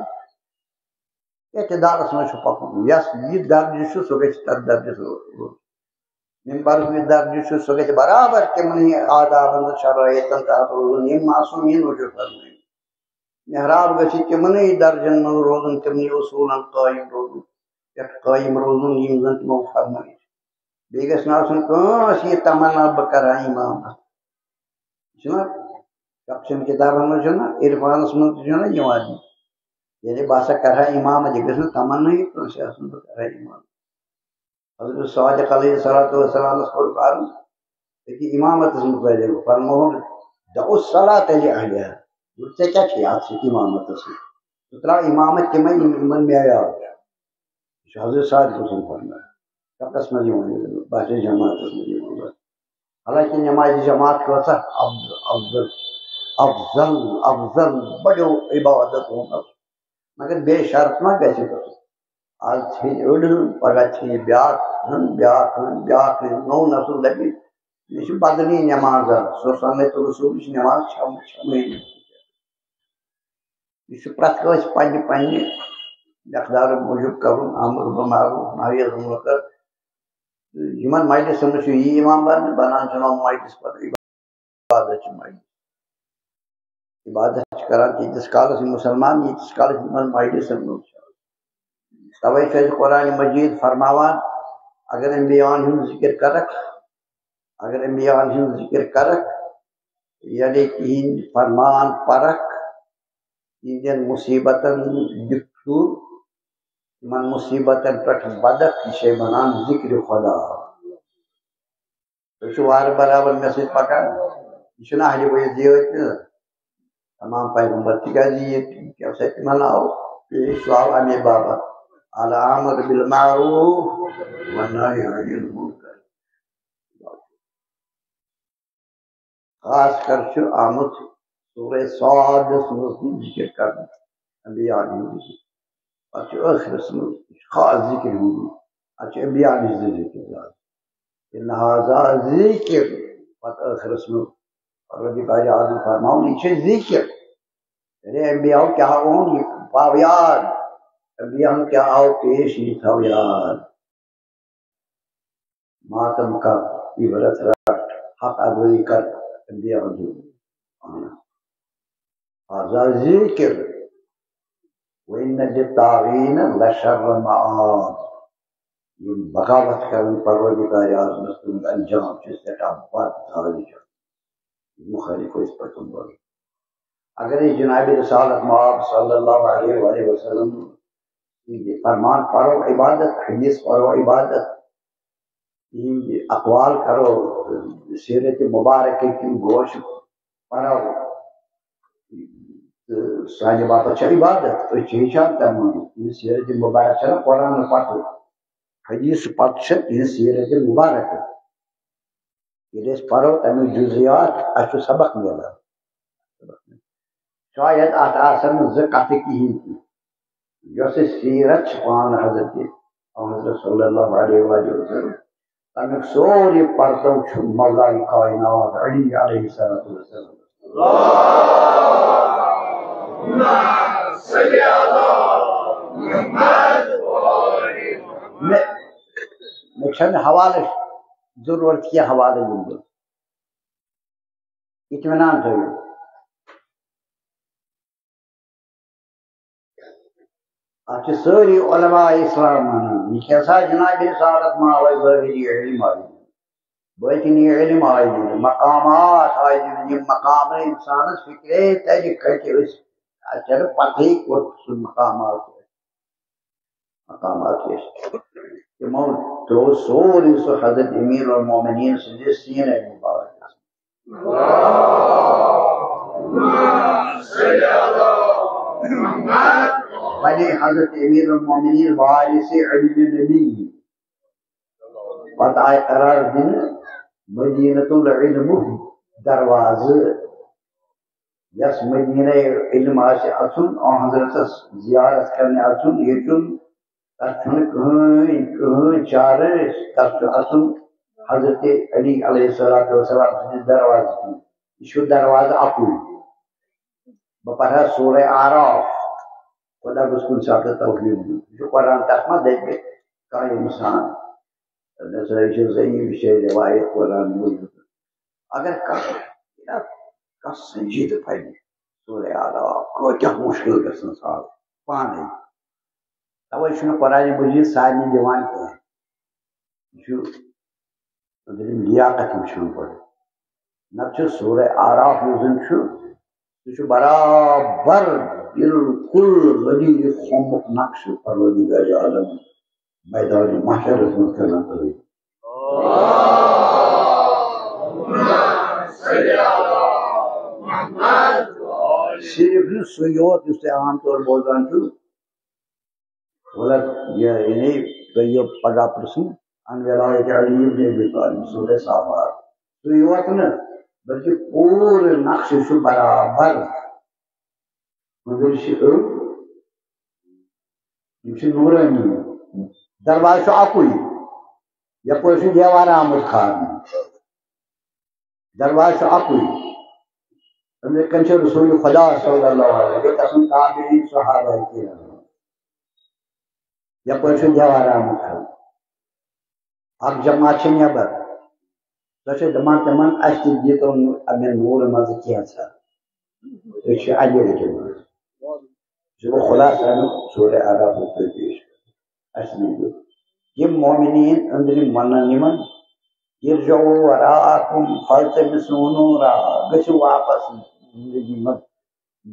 اعتدالس منٛز چھُ پکُن۔ یس یہِ درجہٕ چھُ، سُہ گژھِ تتھ درجس روزُن۔ ممبرُک یہِ درجہٕ چھُ، سُہ گژھِ برابر تِمنٕے آدابن تہٕ شرٲیطن تحت روزُن، یِم معصومیٖن وجوٗد فرمٲوۍ۔ محراب گژھِ تِمنٕے درجن منٛز روزُن، تِمنٕے اصوٗلن قٲیِم روزُن، پٮ۪ٹھ قٲیِم روزُن، یِم زن تِمو فرمٲوۍ چھِ۔ بیٚیہِ گژھِ نہٕ آسُن کٲنٛسہِ یہِ تمنا، بہٕ کرٕ ہا اِمامت۔ چھُنہ، کپشن کتابن منٛز چھُنہ، عرفانس منٛز تہِ چھُنہ یِوان۔ ییٚلہِ بہٕ ہسا کرٕ ہا اِمامت، یہِ گژھِ نہٕ تمنا یہِ کٲنٛسہِ آسُن، بہٕ کرٕ ہا اِمامت۔ حضرت صادق علیہ الصلوۃ والسلامس کوٚر عرض أکہِ اِمامتس مُتعلق، فرمووُن، "دعوا الصلاۃ لأہلہا"، دوٚپُن، "ژےٚ کیٛاہ چھُے اَتھ سۭتۍ اِمامتس سۭتۍ؟ ژٕ ترٛاو اِمامت تِمن، یِم، یِمن میعار چھُ۔" یہِ چھُ حضرت صادق سُنٛد فرمان۔ کَتَس منٛز یِوان یہِ؟ باسے جماعتس منٛز یِوان۔ حالانکہ نماز جماعت کۭژاہ افضل، افضل، افضل، افضل، بڑیو عبادت ہُنٛد۔ مگر بے شرط ما گژھِ گژھُن؟ آز ژھیٚنہِ أڑ ہن، پگاہ ژھیٚنہِ بیٛاکھ ہن، بیٛاکھ ہن، بیٛاکھ ہن، نوٚو نسل دپہِ، مےٚ چھِ بدلٕے نماز آز۔ سُہ سنت رسولٕچ نماز چھم-، چھمٕے نہٕ۔ یہِ چھُ پرٛٮ۪تھ کٲنٛسہِ پننہِ پننہِ مقدارٕ موٗجوٗب کرُن، امر بالمعروف، نہی عن المنکر۔ یِمن مجلسن منٛز چھُ یی یِوان بننہٕ، بنان چھُ یِمن مجلس پتہٕ عبادت چھِ مجلس۔ عبادت چھِ کران تیٖتِس کالس یِم مُسلمان، ییٖتِس کالس یِمن مجلسن منٛز چھِ۔ توے چھُ اَسہِ قرآن مجید فرماوان، اگر انبیاءن ہُنٛد ذکر کرکھ، اگر انبیاءن ہُنٛد ذکر کرکھ، یعنی تِہِنٛدۍ فرمان پرکھ، تِہِنٛدٮ۪ن مُصیبتن دِکھ پھیُر، تِمن مُصیبتن پٮ۪ٹھ بدکھ، یہِ چھے بنان ذکر خدا۔ تُہۍ چھِو وارٕ برابر مےٚ سۭتۍ پکان۔ یہِ چھُنہٕ اہلِ بیت یٲتۍ نہٕ۔ تمام پیغمبر، تِکیٛازِ یہِ کیٛاہ سا تِمن آو پیش، سُہ آو اَمے باپتھ، الامر بالمعروف والنہی عن المنکر۔ خاص کر چھُ آمُت سورہ صادس منٛز تہِ ذکر کرنہٕ، انبیاء ہُنٛد ذکر۔ پتہٕ چھُ ٲخرس منٛز خاص ذکر ہُنٛد، اتھ چھُ انبیاء نِش زٕ ذکر زیادٕ۔ ان ھذا ذکر، پتہٕ ٲخرس منٛز پروردگار عالم فرماوُن، یہِ چھُ ذکر۔ یعنی انبیاء کیٛاہ اوٚن، یہِ تھاو یاد۔ انبیاء کیٛاہ آو پیش، یہِ تھاو یاد۔ ماتم کر، عبرت رٹ، حق ادٲیی کر، انبیاء ہُنٛد۔ ھذا ذکر، وان للطاغین لشر مآب۔ یِم بغاوت کرن پروردگار عالمس، تِہُنٛد انجام چھُ سٮ۪ٹھاہ بدتر۔ مُخٲلِف ٲسۍ پیغمبر۔ اگر أسۍ جناب رسالت مآب صلی اللہ علیہ وآلہ وسلم سٕنٛدۍ فرمان پرو عبادت، حدیث پرو عبادت، تِہِنٛدۍ اقوال کرو، سیرت مبارکہ کِنۍ گوش پرو، تہٕ سانہِ باپتھ چھِ عبادت، أسۍ چھِ ہیٚچھان تَمہِ منٛز۔ یہِ سیرت مبارک چھَنہ قرآن پتہٕ، حدیث پتہٕ چھِ یہِ سیرت مبارکہ۔ ییٚلہِ أسۍ پرو تَمیُک جزیات، اَسہِ چھُ سبق میلان۔ شاید اَتھ آسن نہٕ زٕ کَتھٕ کِہیٖنۍ تہِ۔ یۄس اَسہِ سیرت چھِ پانہٕ حضرت، حضرت صلی اللہ علیہ وآلہ وسلم، تَمیُک سورُے پرتو چھُ مولای کائنات علی علیہ الصلوۃ والسلام۔ مےٚ، مےٚ چھَنہٕ حوالٕچ ضروٗرت کینٛہہ، حوالہٕ دِمہٕ بہٕ۔ اطمینان تھٲیِو۔ اَتھ چھِ سٲری علماء اسلام وَنان، یہِ کیٛاہ سا جناب رسالت ما آوے ظٲہری علم آیہِ دِنہٕ، باطنی علم آیہِ دِنہٕ، مقامات آیہِ دِنہٕ، یِم مقام نہٕ اِنسانَس فِکرے تَرِ کَتہِ ٲسۍ، اَتہِ چھَنہٕ پَتہٕے کوٚت سُہ مقامات اوس۔ مقامات کیٛاہ چھِ؟ تِمو ترٛوو سورُے سُہ حضرت امیر المومنین سٕنٛدِس سیٖنَے مُبارکَس۔ بنے حضرت امیر المومنین وارث علم نبی۔ پتہٕ آیہِ قرار دِنہٕ مدینۃ العلم دروازٕ، یَس مدینہ علم آسہِ اَژُن، آ حضرتَس زیارت کرنہِ اَژُن، ییٚتُن، تَتھ چھُنہٕ کٕہٕنۍ، کٕہٕنۍ چارٕ، تَتھ چھُ اَژُن حضرت علی علیہ الصلوۃ والسلام سٕنٛدِس دروازَس منٛز۔ یہِ چھُ دروازٕ اَکُے۔ بہٕ پَرٕ ہا سورہ اعراف، خۄدا گوٚژھ کُنہِ ساتہٕ توفیٖق دیُن۔ یہِ چھُ قرآن، تَتھ ما دَپہِ کانٛہہ اِنسان؟ مےٚ سا یہِ چھِ ضعیٖف، یہِ چھِ رِوایت قرآن موٗجوٗب۔ اگر کانٛہہ، کانٛہہ سنجیدٕ پَرِ سورہ اعراف، کۭتیٛاہ مُشکِل گژھن سہل پانَے۔ تَوَے چھُنہٕ قرآن مجیٖد سارنٕے دِوان کینٛہہ۔ یہِ چھُ أنٛدرِم لیاقت وٕچھُن گۄڈٕ۔ نَتہٕ چھُ سورہ اعراف یُس زَن چھُ، سُہ چھُ برابر بالکل غدیر خُمُک نقشہٕ پروردگار عالم میدان محشرَس منٛز کران تٲریٖف۔ صرف نہٕ سُے یوت یُس تُہۍ عام طور بوزان چھِو، غلط، یہِ، یعنی، تُہۍ یہِ پگاہ پرٛژھُن، عن ولایت علی ابن ابی طالب، سورہ صافات۔ سُے یوت نہٕ، بلکہِ پوٗرٕ نقشہٕ چھُ برابر۔ أنٛدٕرۍ چھِ أڑۍ، یِم چھِ نوٗرٲنی۔ دروازٕ چھُ اَکُے، یَپٲرۍ چھُ دیوار آمُت کھارنہٕ۔ دروازٕ چھُ اَکُے۔ أنٛدرٕ کَنہِ چھُ رسول خدا صلی اللہ علیہ وسلم، بیٚیہِ تَسُنٛد تابعین صحابہ کرام۔ یَپٲرۍ چھُ دیوار آمُت کھارنہٕ۔ اَکھ جماعت چھِ نٮ۪بر۔ سۄ چھِ دَپان تِمن، "اَسہِ تہِ دیٖتو نہٕ اَمہِ نوٗرٕ منٛزٕ کینٛژھا۔ أسۍ چھِ اَجِر دِوان۔" یہِ گوٚو خلاصہٕ اَمیُک سورہ اعراف تۄہہِ پیش کرُن۔ اَسہِ نہٕ دیُت۔ یِم مومنیٖن أنٛدرِم وَنَن یِمن، "ارجعوا وراءکم فالتمسوا نورا"، گٔژھِو واپس زندگی منٛز،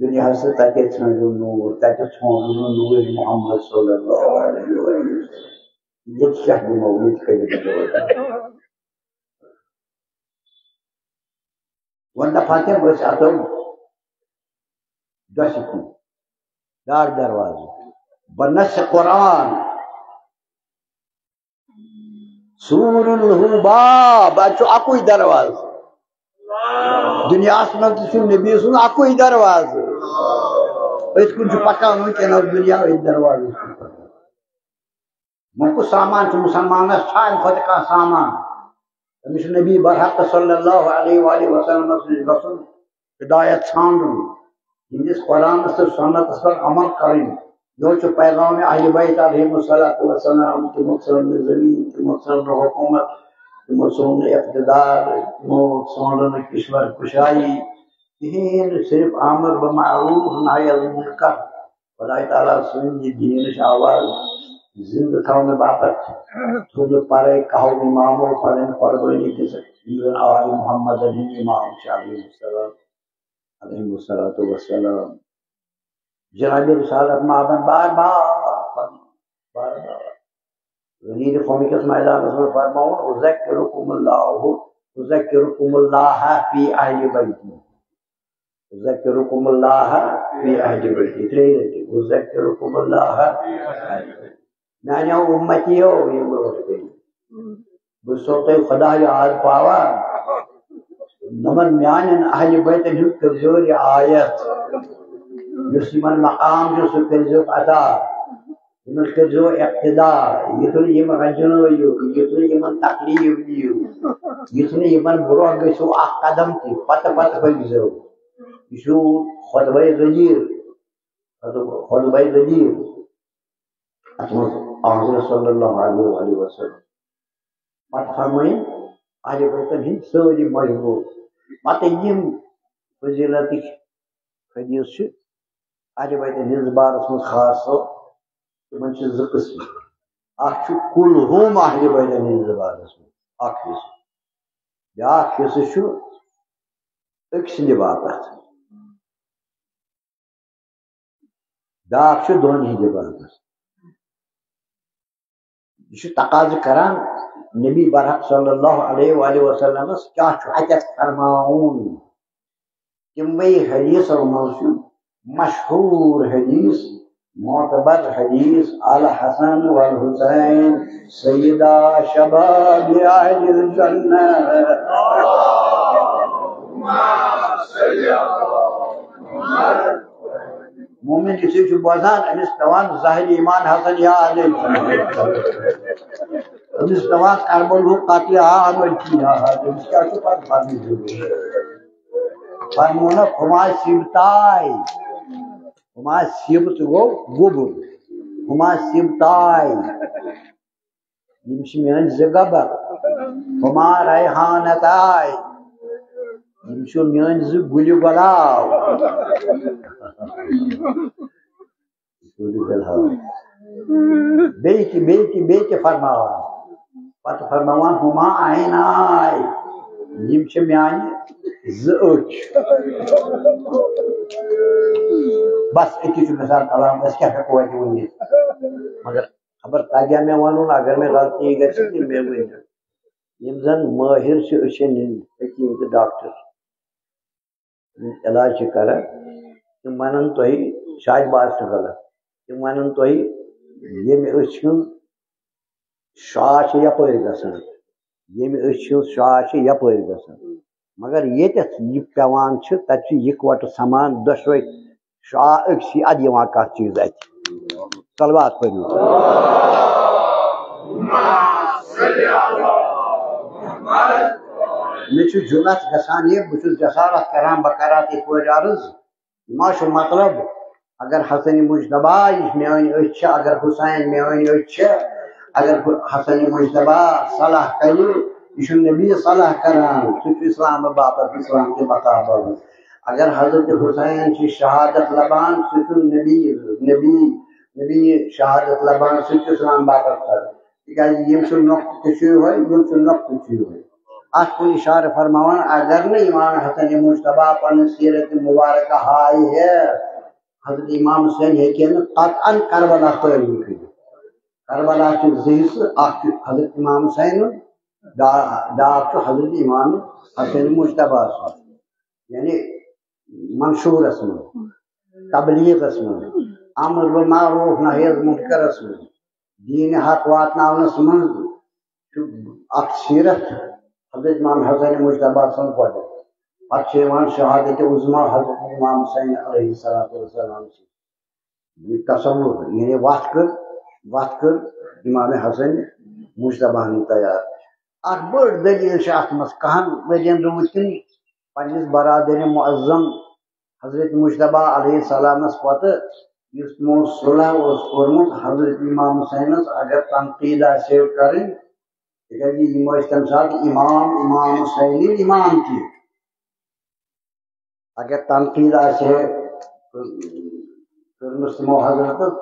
دُنیاہَس تہٕ تَتہِ ژھٲنٛڈِو نوٗر، تَتہِ ژھٲنٛڈِو نہٕ نوٗر محمد صلی اللہ علیہ وسلم۔ ییٚتہِ کیٛاہ دِمو، ییٚتہِ کَتہِ دِمو؟ وۄنۍ دَپان تِم، أسۍ اَژو دٔچھِ کُن، بیٛاکھ دروازٕ، بنص قرآن، سور لہ باب، اَتہِ چھُ اَکُے دروازٕ۔ دُنیاہَس منٛز تہِ چھُ نبی سُنٛد اَکُے دروازٕ۔ أتھۍ کُن چھُ پَکان وٕنکیٚنَس دُنیا، أتھۍ دروازَس کُن پَکان۔ وۄنۍ کُس سامان چھُ مُسلمانَس، چھا اَمہِ کھۄتہٕ کانٛہہ سامان؟ أمِس چھُ نبی برحق صلی اللہ علیہ وآلہ وسلمَس نِش گژھُن، ہدایت ژھانٛڈُن، یِہنٛدِس قرآنَس تہٕ سُنتَس پٮ۪ٹھ عمل کَرٕنۍ۔ یِہوٚے چھُ پیغام اہلِ بیت علیہم الصلوۃ والسلام، تِمو ژھٲنٛڈ نہٕ زٔمیٖن، تِمو ژھٲنٛڈ نہٕ حکوٗمت، تِمو ژھٲنٛڈ نہٕ اقتدار، تِمو ژھٲنٛڈ نہٕ کشور کشایی، کِہیٖنۍ نہٕ، صرف امر بالمعروف نہی عن المنکر۔ خدای تعالیٰ سٕنٛدِ دیٖنٕچ آواز زِنٛدٕ تھاونہٕ باپتھ تھوٚو نہٕ پَرَے کَہَو اِمامو پَنٕنۍ قۄربٲنی دِژٕکھ، یِم زَن آل محمدن ہٕنٛدۍ اِمام چھِ علیہ السلام، علیہ الصلوۃ والسلام۔ جناب رسالت مابن بار بار، بار بار غدیر خُمہٕ کِس میدانَس منٛز فرماوُن، "اذکرکم اللہ، اذکرکم اللہ فی اہل بیتی۔" اذکرکم اللہ فی اہل بیتی۔ ترٛیٚیہِ لٹہِ، اذکرکم اللہ فی اہل بیتی۔ میانیو اُمتیو، یِم برونٛٹھ گٔے۔ بہٕ چھُسو تۄہہِ خدا یاد پاوان۔ دوٚپمَن، میانٮ۪ن اہل بیتَن ہُنٛد کٔرزیو رعایت۔ یُس یِمن مقام چھُ، سُہ کٔرزیوکھ عطا۔ یِمن کٔرۍزیو اقتدا، یُتھ نہٕ یِم رجنٲیِو، یُتھ نہٕ یِمن تکلیف دِیِو، یُتھ نہٕ یِمن برونٛہہ گٔژھِو اکھ قدم تہِ، پتہٕ پتہٕ پٔکۍزیو۔ یہِ چھُ خطبہ غدیر، خطبہ غدیر۔ اتھ منٛز آمُت صلی اللہ علیہ وآلہ وسلم۔ پتہٕ فرمٲیِن اہلِ بیتن ہٕنٛدۍ سٲری مجبوٗر۔ پتہٕ یِم فضیلتٕکۍ حدیث چھِ اہلِ بیتن ہٕنٛدِس بارس منٛز خاص طور، تِمن چھِ زٕ قٕسم۔ اکھ چھُ کُلہُم اہلِ بیتن ہٕنٛدِس بارس منٛز اکھ حصہٕ، بیاکھ حصہٕ چھُ أکۍ سٕنٛدِ باپتھ۔ بیٛاکھ چھُ دۄن ہٕنٛدِ باپتھ۔ یہِ چھُ تقاضہٕ کران نبی برحق صلی اللہ علیہ وآلہ وسلمس کیٛاہ چھُ اتٮ۪تھ فرماوُن۔ تِموٕے حدیثو منٛز چھُ مشہوٗر حدیث، معتبر حدیث، الحسن والحسین سیدا شباب اہل الجنہ۔ مومن یُتھُے چھُ بوزان، أمِس پٮ۪وان ظاہری ایمان حسن یاد۔ أمِس پٮ۪وان کربلُک قتل عام یاد۔ أمِس کیٛاہ چھُ پتہٕ پننہِ ضروٗرت؟ فرموونکھ، ہُما سِبتاے، ہُما سِبت گوٚو گوٚبُر، ہُما سِبتاے۔ یِم چھِ میٲنۍ زٕ گبر، ہُما ریحانتاے۔ یِم چھِ میٲنۍ زٕ گُلہِ گۄلاب۔ گُلہِ گۄلاب۔ بیٚیہِ تہِ، بیٚیہِ تہِ، بیٚیہِ تہِ فرماوان۔ پتہٕ فرماوان، ہُما عیناے۔ یِم چھِ میانہِ زٕ أچھ۔ بس، أتی چھُ گژھان کلام، أسۍ کیٛاہ ہٮ۪کو اَتہِ ؤنِتھ؟ مگر خبر تگیا مےٚ ونُن، اگر مےٚ غلطی گژھِ تہٕ مےٚ ؤنِو۔ یِم زن مٲہِر چھِ أچھن ہٕنٛدۍ، حکیٖم تہٕ ڈاکٹر، یِم علاج چھِ کران، تِم ونن تۄہہِ شاید بہٕ آسہٕ غلط، تِم ونن تۄہہِ ییٚمہِ أچھ ہُنٛد شعاع چھِ یپٲرۍ گژھان، ییٚمہِ أچھ ہُنٛد شعاع چھِ یپٲرۍ گژھان۔ مگر ییٚتٮ۪تھ یہِ پٮ۪وان چھِ، تَتہِ چھِ یِکوَٹہٕ سَمان دۄشوَے شعاع أکسٕے اَدٕ یِوان کَتھ چیٖز اَتھِ۔ صلوات پٔرِو۔ مےٚ چھُ جُرأت گژھان یہِ، بہٕ چھُس جسارت کران، بہٕ کرٕ اَتھ یِتھ پٲٹھۍ عرض۔ یہِ ما چھُ مطلب، اگر حسن مجتبیٰ، یہِ چھِ میٲنۍ أچھ چھِ، اگر حسین میٲنۍ أچھ چھِ، اگر حسن مجتبیٰ صلاح کرِ، یہِ چھُ نبی صلاح کران، سُہ چھُ اسلام باپتھ، اسلام کہِ بقا باپتھ۔ اگر حضرت حسین چھِ شہادت لبان، سُہ چھُ نبی، نبی، نبی شہادت لبان، سُہ چھُ اسلام باپتھ کران۔ تِکیٛازِ ییٚمۍ سُنٛد نۄقطہٕ تہِ چھُ یِہوٚے، ییٚمۍ سُنٛد نۄقطہٕ چھُ یِہوٚے۔ اَتھ کُن اِشارٕ فرماوان، اگر نہٕ امام حسن مجتبیٰ پننہِ سیرت مبارکہ ہایہِ ہے، حضرت امام حسین ہیٚکہِ ہے نہٕ قطعاً کربلا تعیٖن کٔرِتھ۔ کربلا چھِ زٕ حصہٕ، اکھ چھُ حضرت امام حسینُن، بیا-، بیٛاکھ چھُ حضرت امام حسن مجتبیٰ سُنٛد۔ یعنی منشورس منٛز، تبلیغس منٛز، امر بالمعروف نہی از منکرس منٛز، دین حق واتناونس منٛز چھُ اکھ سیرت حضرت امام حسن مجتبیٰ سٕنٛز گۄڈٕ۔ پتہٕ چھِ یِوان شہادت عظمیٰ حضرت امام حسین علیہ الصلوۃ والسلام سٕنٛز۔ یہِ تصور، یعنی وتھ کٔر، وتھ کٔر امام حسن مجتبیٰ ہن تیار۔ اکھ بٔڑ دٔلیٖل چھِ اتھ منٛز، کہن ؤرین روٗدۍ تِم پننِس برادر معظم حضرت مجتبیٰ علیہ السلامس پتہٕ، یُس تِمو صلح اوس کوٚرمُت حضرت امام حسینس، اگر تنقید آسہِ ہے کرٕنۍ، تِکیازِ یِم ٲسۍ تمہِ ساتہٕ امام، امام حسینٕنۍ امام تہِ۔ اگر تنقید آسہِ ہے کٔرمٕژ تِمو حضرتس،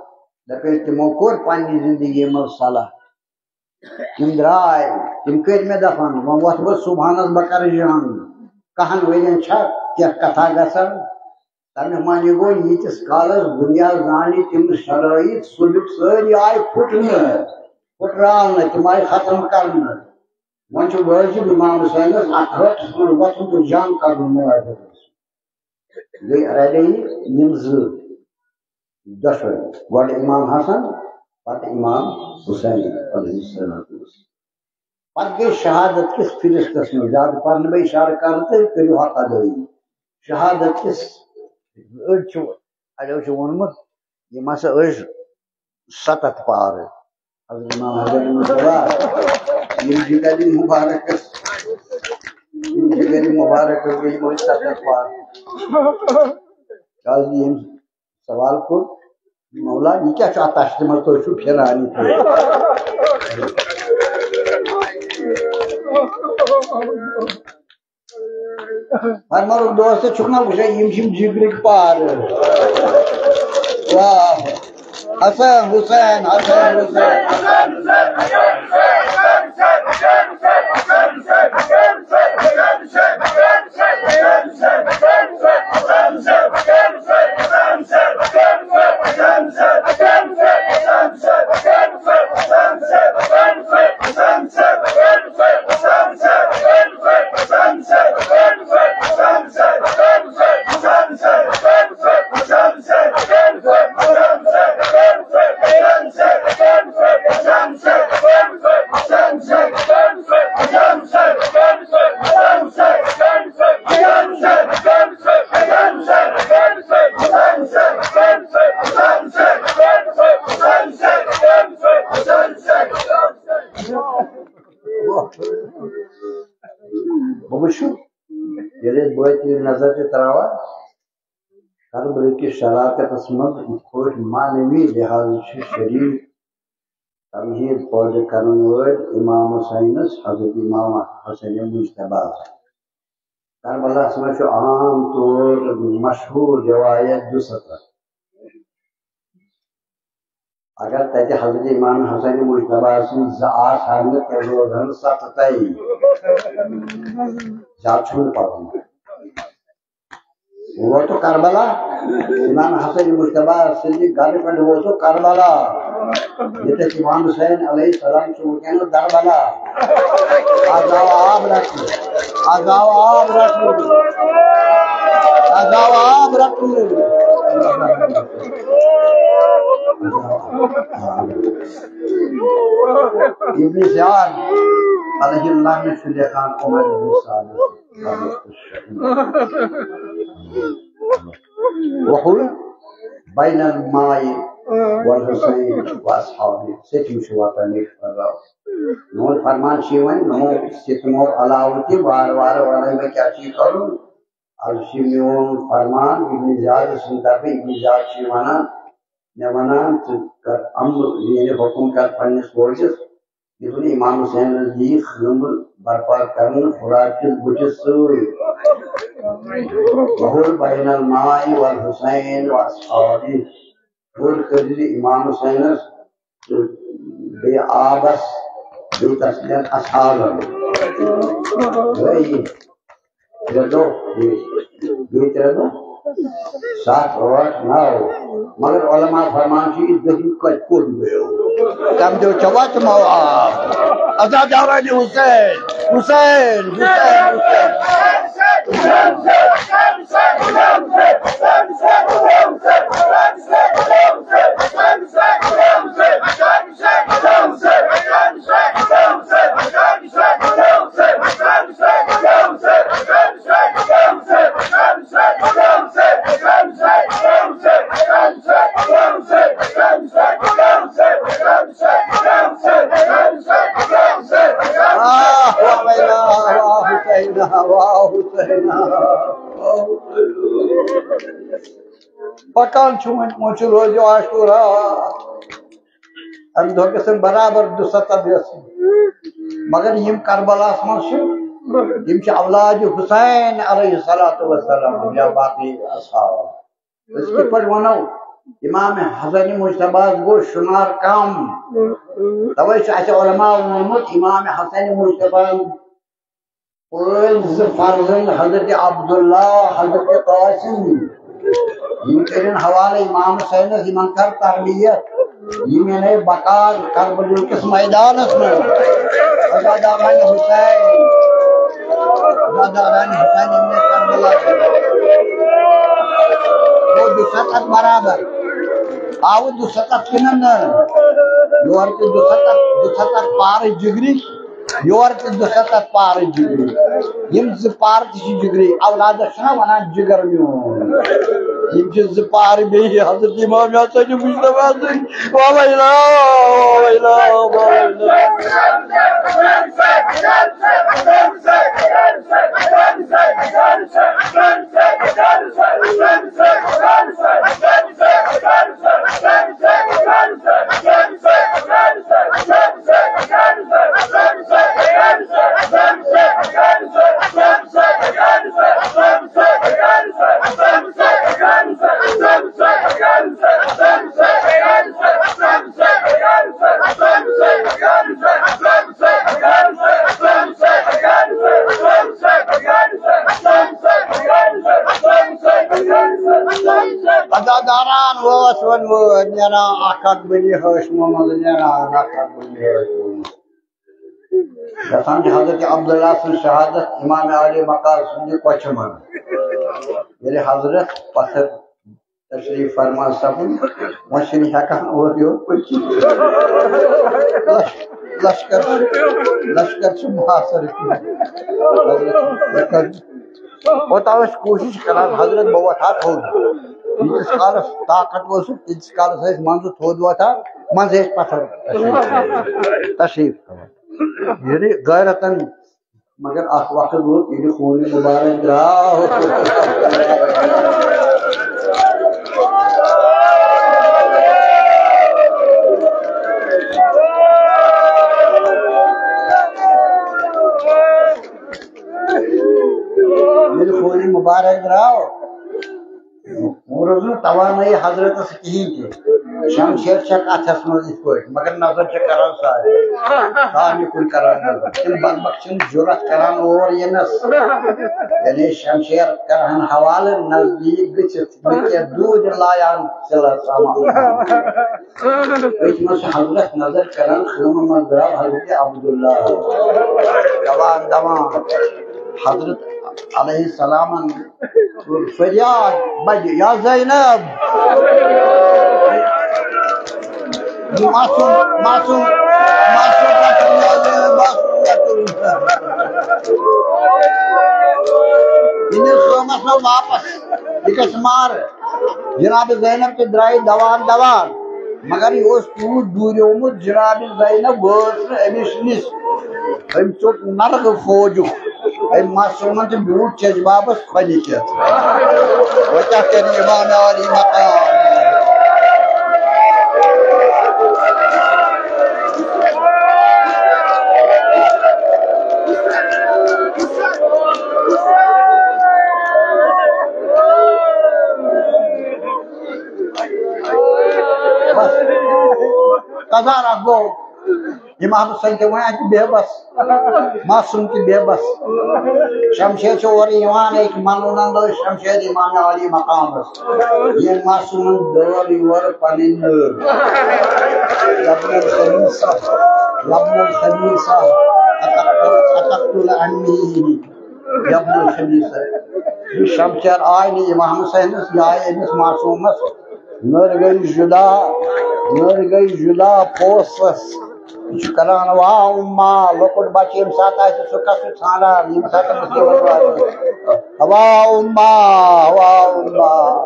دپے تِمو کوٚر پننہِ زندگی منٛز صلح۔ تِم درٛاے، تِم کٔرۍ مےٚ دفن۔ وۄنۍ وۄتھٕ بہٕ صبحنس، بہٕ کرٕ جنگ۔ کہن ؤرین چھا کینٛہہ کتھا گژھان؟ تمیُک معنی گوٚو، ییٖتِس کالس دُنیا زانہِ تِم شرٲیط، سُہ لیُک سٲری آیہِ پھُٹنہٕ، پھُٹراونہٕ، تِم آیہِ ختم کرنہٕ۔ وۄنۍ چھُ وٲجِب امام حسینس اتھ ہٲٹھس منٛز وۄتھُن تہٕ جنگ کرُن مُلازمتس۔ گٔے رلے یِم زٕ دۄشوے، گۄڈٕ امام حسن، پتہٕ امام حسین علیہ السلام۔ پتہٕ گٔے شہادت کِس فہرستس منٛز، زیادٕ پرنہٕ بہٕ اشارٕ کرٕ تہٕ کٔرِو حق ادٲیی۔ شہادت کِس، أڑۍ چھِ، اَڑیو چھُ ووٚنمُت، یِم ہسا أسۍ ستتھ پارٕ۔ حضرت امام حضرت مصطفیٰ، یِم جگرِ مبارکس، یِم جگرِ مبارکس گٔے یِمو ستتھ پارٕ۔ کیازِ یِم سوال کوٚر، مولا، یہِ کیٛاہ چھُ اَتھ تشتہِ منٛز؟ تُہۍ چھِو پھِران یہِ پٲٹھۍ۔ فرمارُک دوست چھُکھ نہ وٕچھان، یِم چھِ یِم جِگرٕکۍ پارٕ۔ واہ۔ حسن، حسین، حسن، حسین۔ بہٕ وٕچھٕ، ییٚلہِ أسۍ بٲطنی نظر چھِ تراوان، کربلہٕ کِس شراکتس منٛز یِتھ پٲٹھۍ معنوی لحاظہٕ چھِ شریٖک تمہیٖد پٲدٕ کرن وٲلۍ امام حسینس، حضرت امام حسین مجتبیٰ۔ کربلاہس منٛز چھُ عام طور مشہوٗر رِوایت دُسَتتھ۔ اگر تتہِ حضرت امام حسین مجتبیٰ سٕنٛدۍ زٕ آسہٕ ہن نہٕ، تیٚلہِ روزہن ستتھے۔ زیادٕ چھُنہٕ پرُن۔ ووتُکھ کربلا، امام حسین مجتبیٰ سٕنٛدِ گرٕ پٮ۪ٹھ ووتُکھ کربلا۔ ییٚتٮ۪تھ امام حسین علیہ السلام چھُ وٕنکیٚنَس دربلا۔ از آو آب رٹنہٕ۔ از آو آب رٹنہٕ۔ از آو آب رٹنہٕ۔ ابن زیاد علیہ اللعنہ چھُ لیکھان عمر بن سعدس۔ وحول بین الماء والحسین واصحابہ، سیٚکہِ چھُ واتان یہِ فرمان۔ میون فرمان چھُ یِوان، یِمو ستمو علاوٕ تہِ وارٕ وارٕ وَنَے مےٚ کیٛاہ چھُ یہِ کَرُن۔ از چھُ میون فرمان ابن زیاد سٕنٛدِ طرفہٕ، ابن زیاد چھُ یہِ وَنان، مےٚ وَنان، ژٕ کر امر، میٲنۍ حُکُم کر پننِس فوجس، یُتھ نہٕ امام حسینس یی خٲمبہٕ برپا کرنہٕ فرات کِس بٔٹھِس سۭتۍ۔ وحول بین الماء والحسین واصحابہ، پوٗرٕ کٔرۍ زِ امام حسینس تہٕ بیٚیہِ آبس، بیٚیہِ تسلین اصحابن۔ گٔے یہِ ترٛےٚ دۄہ، بیٚیہِ، بیٚیہِ ترٛےٚ دۄہ، ستھ، ٲٹھ، نو۔ مگر علماء فرمان چھِ، یہِ دٔہِم کتہِ کوٚت گوٚو؟ کمہِ دۄہ چھےٚ وتہِ مو آب؟ عزادارانِ حسین، حسین، حسین، حسین۔ آہ، واہ، واہ، واہ، حسین، واہ، حسین۔ پکان چھُ وۄنۍ، وۄنۍ چھُ روزِ عاشورا۔ امہِ دۄہ گژھن برابر دُسَتتھ گژھٕنۍ۔ مگر یِم کربلاہس منٛز چھِ، یِم چھِ اولاد حسین علیہ الصلوۃ والسلام یا باقی اصحاب۔ أسۍ کِتھ پٲٹھۍ وَنو؟ امام حسن مجتبیٰ ہس گوٚو شُمار کم۔ توے چھُ اَسہِ علماء ووٚنمُت، امام حسن مجتبیٰ پٲلۍ زٕ فرزند حضرت عبداللہ، حضرت قاسم، یِم کٔرِن حوالہٕ امام حسینس، یِمن کر تربیت، یِم یعنی بکار کربلہٕ کِس میدانس منٛز۔ عزاداران حسین، عزاداران حسین، یِم یعنی کربلا چھِ۔ گوٚو دُسَتتھ برابر۔ آوٕ دُسَتتھ کِنہٕ نہٕ؟ یورٕ تہِ دُسَتتھ، دُسَتتھ پارٕ جِگرِکۍ۔ یورٕ تہِ زٕ ہتھ پارٕ جگری۔ یِم زٕ پارٕ تہِ چھِ جگری۔ اولادس چھِنہ ونان جگر میون۔ یِم چھِ زٕ پارٕ بیٚیہِ حضرت امام حسن مصطفیٰ سٕنٛدۍ۔ واہ ویلا، واہ ویلا، واہ ویلا۔ عزاداران وٲژ وۄنۍ وٲر، نیران اکھ اکھ بٔنی ہاشمو منٛز، نیران اکھ اکھ بٔنی ہاشمو منٛز۔ گژھان چھِ حضرت عبداللہ سٕنٛز شہادت امام عالی مقام سٕنٛدِ کۄچھِ منٛز۔ ییٚلہِ حضرت پتھر تشریف فرما سپُد، وۄنۍ چھِنہٕ ہٮ۪کان اورٕ یورٕ پٔکِتھ۔ لش-، لشکر چھُ، لشکر چھُ محاصرٕ کٔرِتھ۔ حضرت، کوتاہ ٲسۍ کوٗشِش کران، حضرت بہٕ وۄتھٕ ہا تھوٚد۔ ییٖتِس کالس طاقت اوسُکھ، تیٖتِس کالس ٲسۍ منٛزٕ تھوٚد وۄتھان، منٛزٕ ٲسۍ پتھر تشریف، تشریف تھاوان۔ یعنی غیرتن، مگر اکھ وقت ووت، ییٚلہِ خوٗنہِ مُبارک درٛاو۔ ییٚلہِ خوٗنہِ مُبارک درٛاو، وۄنۍ روٗز نہٕ توانٲیی حضرتس کِہیٖنۍ تہِ۔ شمشیر چھکھ اتھس منٛز یِتھ پٲٹھۍ، مگر نظر چھِ کران سارے، سارنٕے کُن کران نظر۔ تِم بدبخت چھِنہٕ جُرت کران اور یِنس۔ یعنی شمشیر کرہن حوالہٕ نزدیٖک گٔژھِتھ، بہٕ کیٛاہ دوٗرِ لایان سِلہٕ سامان۔ أتھۍ منٛز چھِ حضرت نظر کران، خۭمہٕ منٛز درٛاو حضرت عبداللہ۔ دوان دوان حضرت علیہ السلامن کوٚر فریاد، بجہِ، یا زینب! یہِ معصوم، معصوم، معصوم رٹُن، یا زینب، معصوم رٹُن۔ یہِ نِن خۭمس منٛز واپس، یہِ گژھِ مارٕ۔ جناب زینب تہِ درٛایہِ دوان دوان، مگر یہِ اوس تیوٗت دوٗریومُت، جناب زینب وٲژ نہٕ أمِس نِش۔ أمۍ ژوٚٹ نرگہٕ فوجُک۔ أمۍ معصومن تہِ بیوٗٹھ چیچہِ بابس کھۄنہِ کٮ۪تھ۔ وۄنۍ کیٛاہ کرِ امام عالی مقام؟ بس۔ قضا رکھ گوٚو۔ امام حسین تہِ وۄنۍ اتہِ بے بس، معصوم تہِ بے بس۔ شمشیر چھُ اورٕ یِوان، أکۍ ملوٗنن لٲج شمشیر امام عالی مقامس۔ ییٚمۍ معصومن دٲر یورٕ پنٕنۍ نٲر۔ یبن الخمیسہ، یبن الخمیسہ، اتقتل، اتقتل عمی۔ یبن الخمیسہ۔ یہِ شمشیر آے نہٕ امام حسینس، یہِ آے أمِس معصومس۔ نٔر گٔے جدا، نٔر گٔے جدا پوسس۔ یہِ چھُ کران، "وا اما"، لۄکُٹ بچہٕ ییٚمہِ ساتہٕ آسہِ سُہ کَتھ چھُ ژھانڈان، ییٚمہِ ساتہٕ مُصیبت واتہِ۔ "وا اما، وا اما"۔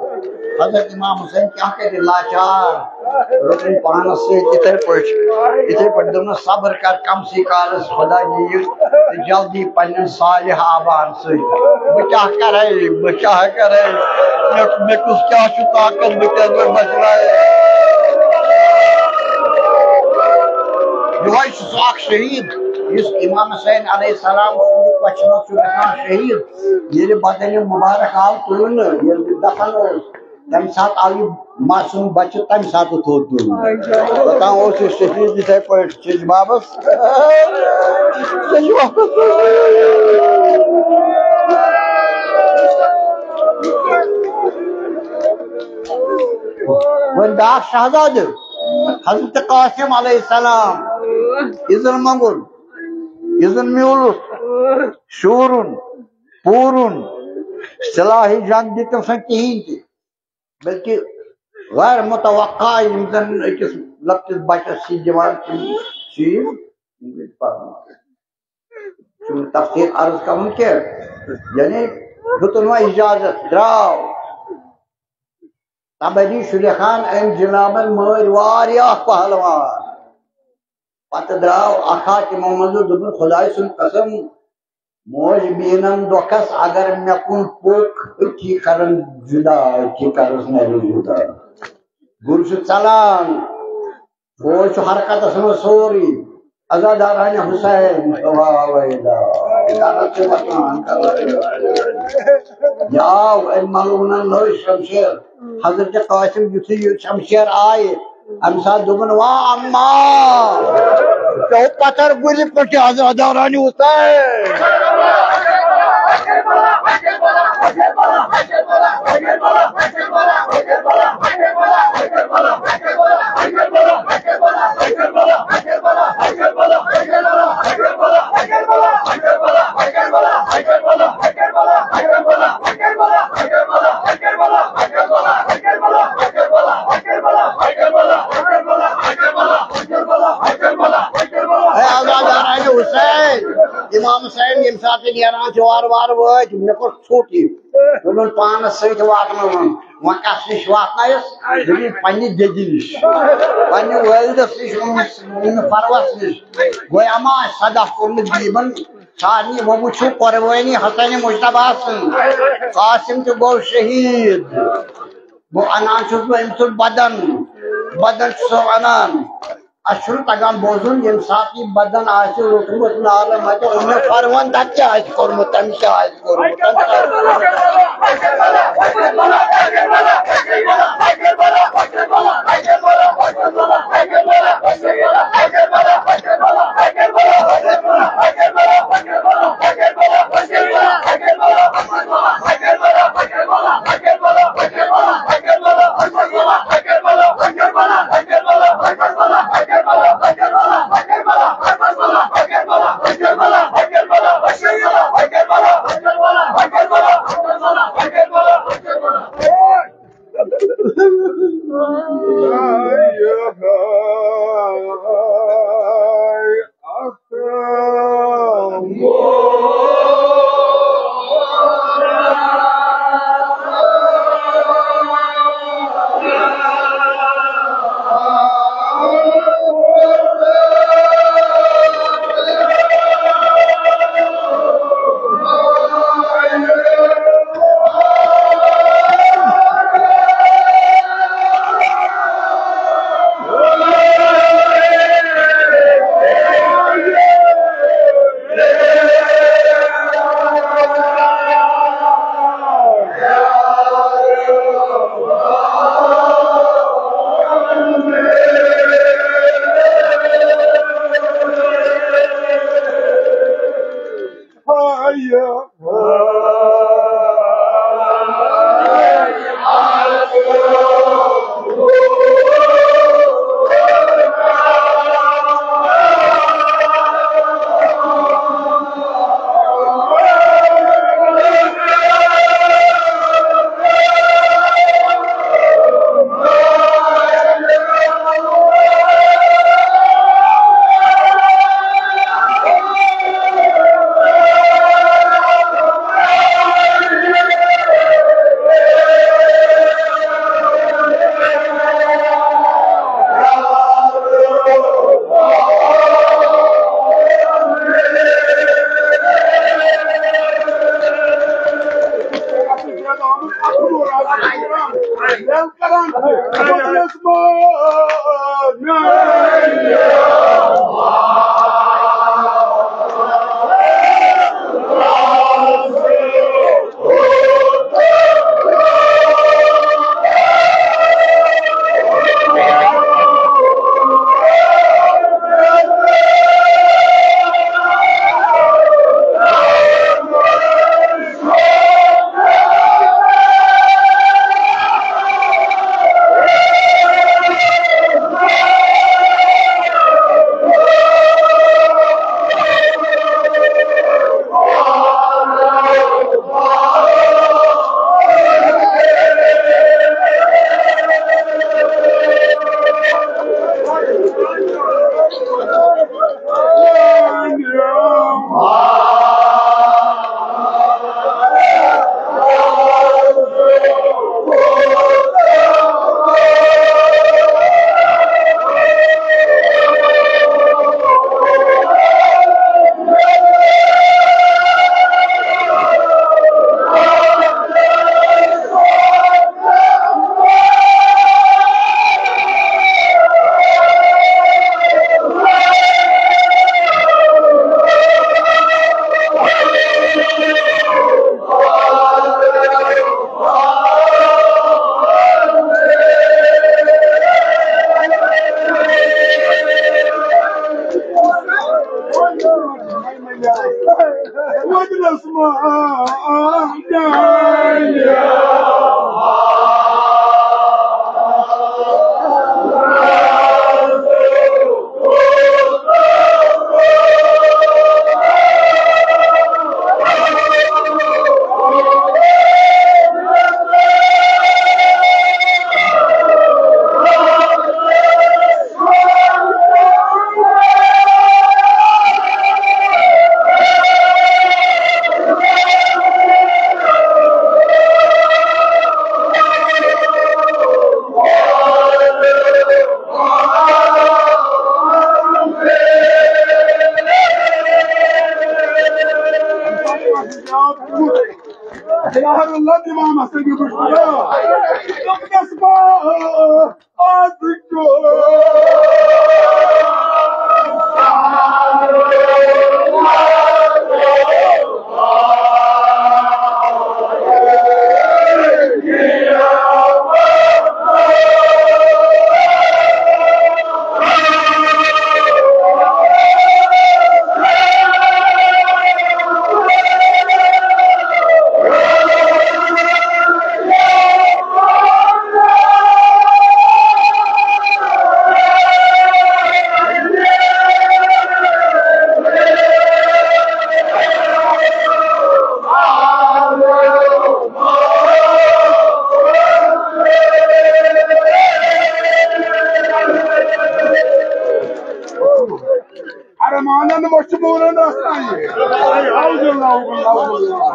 حضرت امام حسین کیٛاہ کرِ، لاچار۔ روٚٹُن پانس سۭتۍ یِتھے پٲٹھۍ، یِتھے پٲٹھۍ دوٚپنس، "صبر کر، کمسٕے کالس خدا نِیہِ تہٕ جلدی پننٮ۪ن صالح احبابن سۭتۍ۔ بہٕ کیٛاہ کرے، بہٕ کیٛاہ کرے؟ مےٚ، مےٚ کُس کیٛاہ چھُ طاقت، بہٕ کیٛاہ گوٚو بچناوے؟" یِہوٚے چھُ سُہ اکھ شہیٖد، یُس امام حسین علیہ السلام سٕنٛدِ کۄچھِ منٛز چھُ گژھان شہیٖد۔ ییٚلہِ بدنِ مُبارک آو تُلنہٕ، ییٚلہِ دفن اوس، تَمہِ ساتہٕ آو یہِ معصوم بچہٕ تَمہِ ساتہٕ تھوٚد تُلنہٕ۔ توٚتام اوس یہِ شہیٖد یِتھَے پٲٹھۍ چیٚچہِ بابس۔ چیٚچہِ بابس۔ وۄنۍ بیٛاکھ شہزادٕ، حضرت قاسم علیہ السلام، اِذن منٛگُن، اِذن میوٗلُس، شوٗرُن، پوٗرُن، سلاحِ جنگ دِتِم سا کِہیٖنۍ تہِ۔ بلکہ غیر متوقع یِم زن أکِس لۄکٹِس بچس چھِ دِوان تِم چیٖز، یِم گٔے پرنہٕ۔ تفصیٖل عرض کرُن کینٛہہ، یعنی دیُتُن وۄنۍ اجازت، درٛاو۔ طبری چھُ لیکھان، أمۍ جنابن مٲرۍ واریاہ پہلوان۔ پتہٕ درٛاو اکھ ہا تِمو منٛزٕ، دوٚپُن، خدایہِ سُنٛد قسم، موج بیٖنن دۄکھس اگر مےٚ کُن پوٚک، أتھی کرن جدا، أتھی کرس نرِ جدا۔ گُر چھُ ژلان، فوج چھُ حرکتس منٛز سورُے۔ عزادارانِ حسین، واہ واہ، عزادار چھِ وَسان، عزادار چھِ وَسان۔ یہِ آو أمۍ ملوٗنن لٲج شمشیر۔ حضرت قاسم یُتھُے یہِ شمشیر آیہِ، اَمہِ ساتہٕ دوٚپُن، "وا اما، پیوٚو پتھر گُرِ پٮ۪ٹھ عزادارانِ حسین۔" اے عزادارانِ حسین، امام حسین ییٚمہِ ساتہٕ نیران چھِ وارٕ وارٕ وٲتۍ، مےٚ کوٚر ژھوٚٹ یہِ۔ دوٚپُن، پانس سۭتۍ واتناوُن۔ وۄنۍ کس نِش واتنٲیِس؟ دوٚپُن، پننہِ دٮ۪دِ نِش، پننہِ والدس نِش، أمِس، أمِس فروس نِش۔ گویا ما آسہِ صدف کوٚرمُت غیٖبن، سارنٕے وۄنۍ وٕچھِو قۄربٲنی حسن مجتبیٰ سٕنٛز۔ قاسم تہِ گوٚو شہیٖد۔ گوٚو، انان چھُس بہٕ أمۍ سُنٛد بدن، بدن چھُ سُہ انان۔ اَسہِ چھُنہٕ تگان بوزُن، ییٚمہِ ساتہٕ یہِ بدن آسہِ روٚٹمُت نالہٕ مَتہِ، أمۍ مےٚ فرمان تَتہِ کیٛاہ آسہِ کوٚرمُت، تٔمِس کیٛاہ آسہِ کوٚرمُت، تٔمِس کیٛاہ آسہِ کوٚرمُت۔ جناب اللہ امام حسن کی بشکرہ۔ ارمانن مشمولن آسان یہ۔ اعوذ باللہ، اعوذ باللہ۔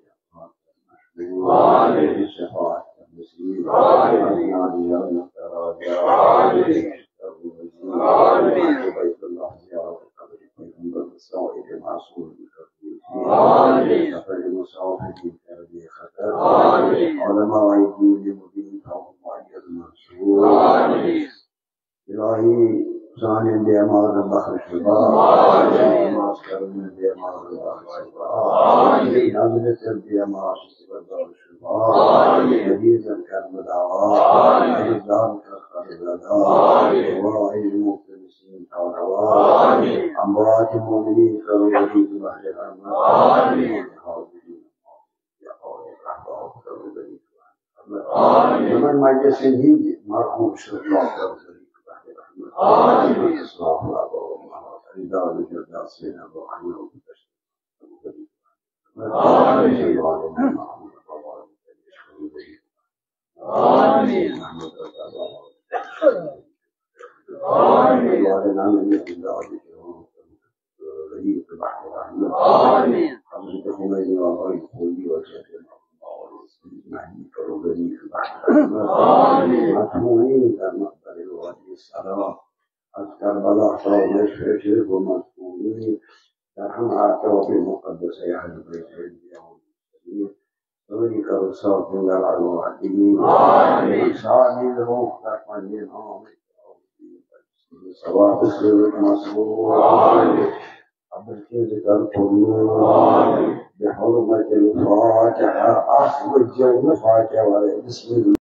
آمين. شفاعة المسلمين. آمين. آمين. آمين. بيت الله زيارة قبر البيغمبر والسائر المعصوم من كل سوء. آمين. سفر المسافرين في هذه الخطر. آمين. علماء الدين المبين فهم معجز منصور. آمين. إلهي، سانٮ۪ن بٮ۪مارَن بخش شفا۔ آمين۔ نماز کرن بٮ۪مارَن بخش شفا۔ آمين۔ حضرت بٮ۪مار بخش شفا۔ آمين۔ مریضن کر مداوا۔ آمین۔ قرضدار کر قرض ادا۔ آمین۔ وعاہد مفلسین کر روا۔ آمین۔ اموات مومنین کر غریق بحر رحمت۔ آمین۔ آمین۔ یِمن مجلسن ہٕنٛدۍ مرحوم شہدا کر غریق بحر رحمت۔ آمین۔ آمین۔ آمین۔ آمین۔ آمین۔ آمین۔ آمین۔ آمین۔ از کربلا سال میں شہید و مدفونین، در ہم آتو کے مقدس اہل بیت انبیاء و مرسلین، سوری کرو صاف من العالمین۔ آمین۔ سامی روح در پنجے نام ثواب سر مسرور۔ آمین۔ عبد القادر کرپور۔ آمین۔ بحرمة الفاتحة۔ أحمد جون فاتحة۔ بسم الله۔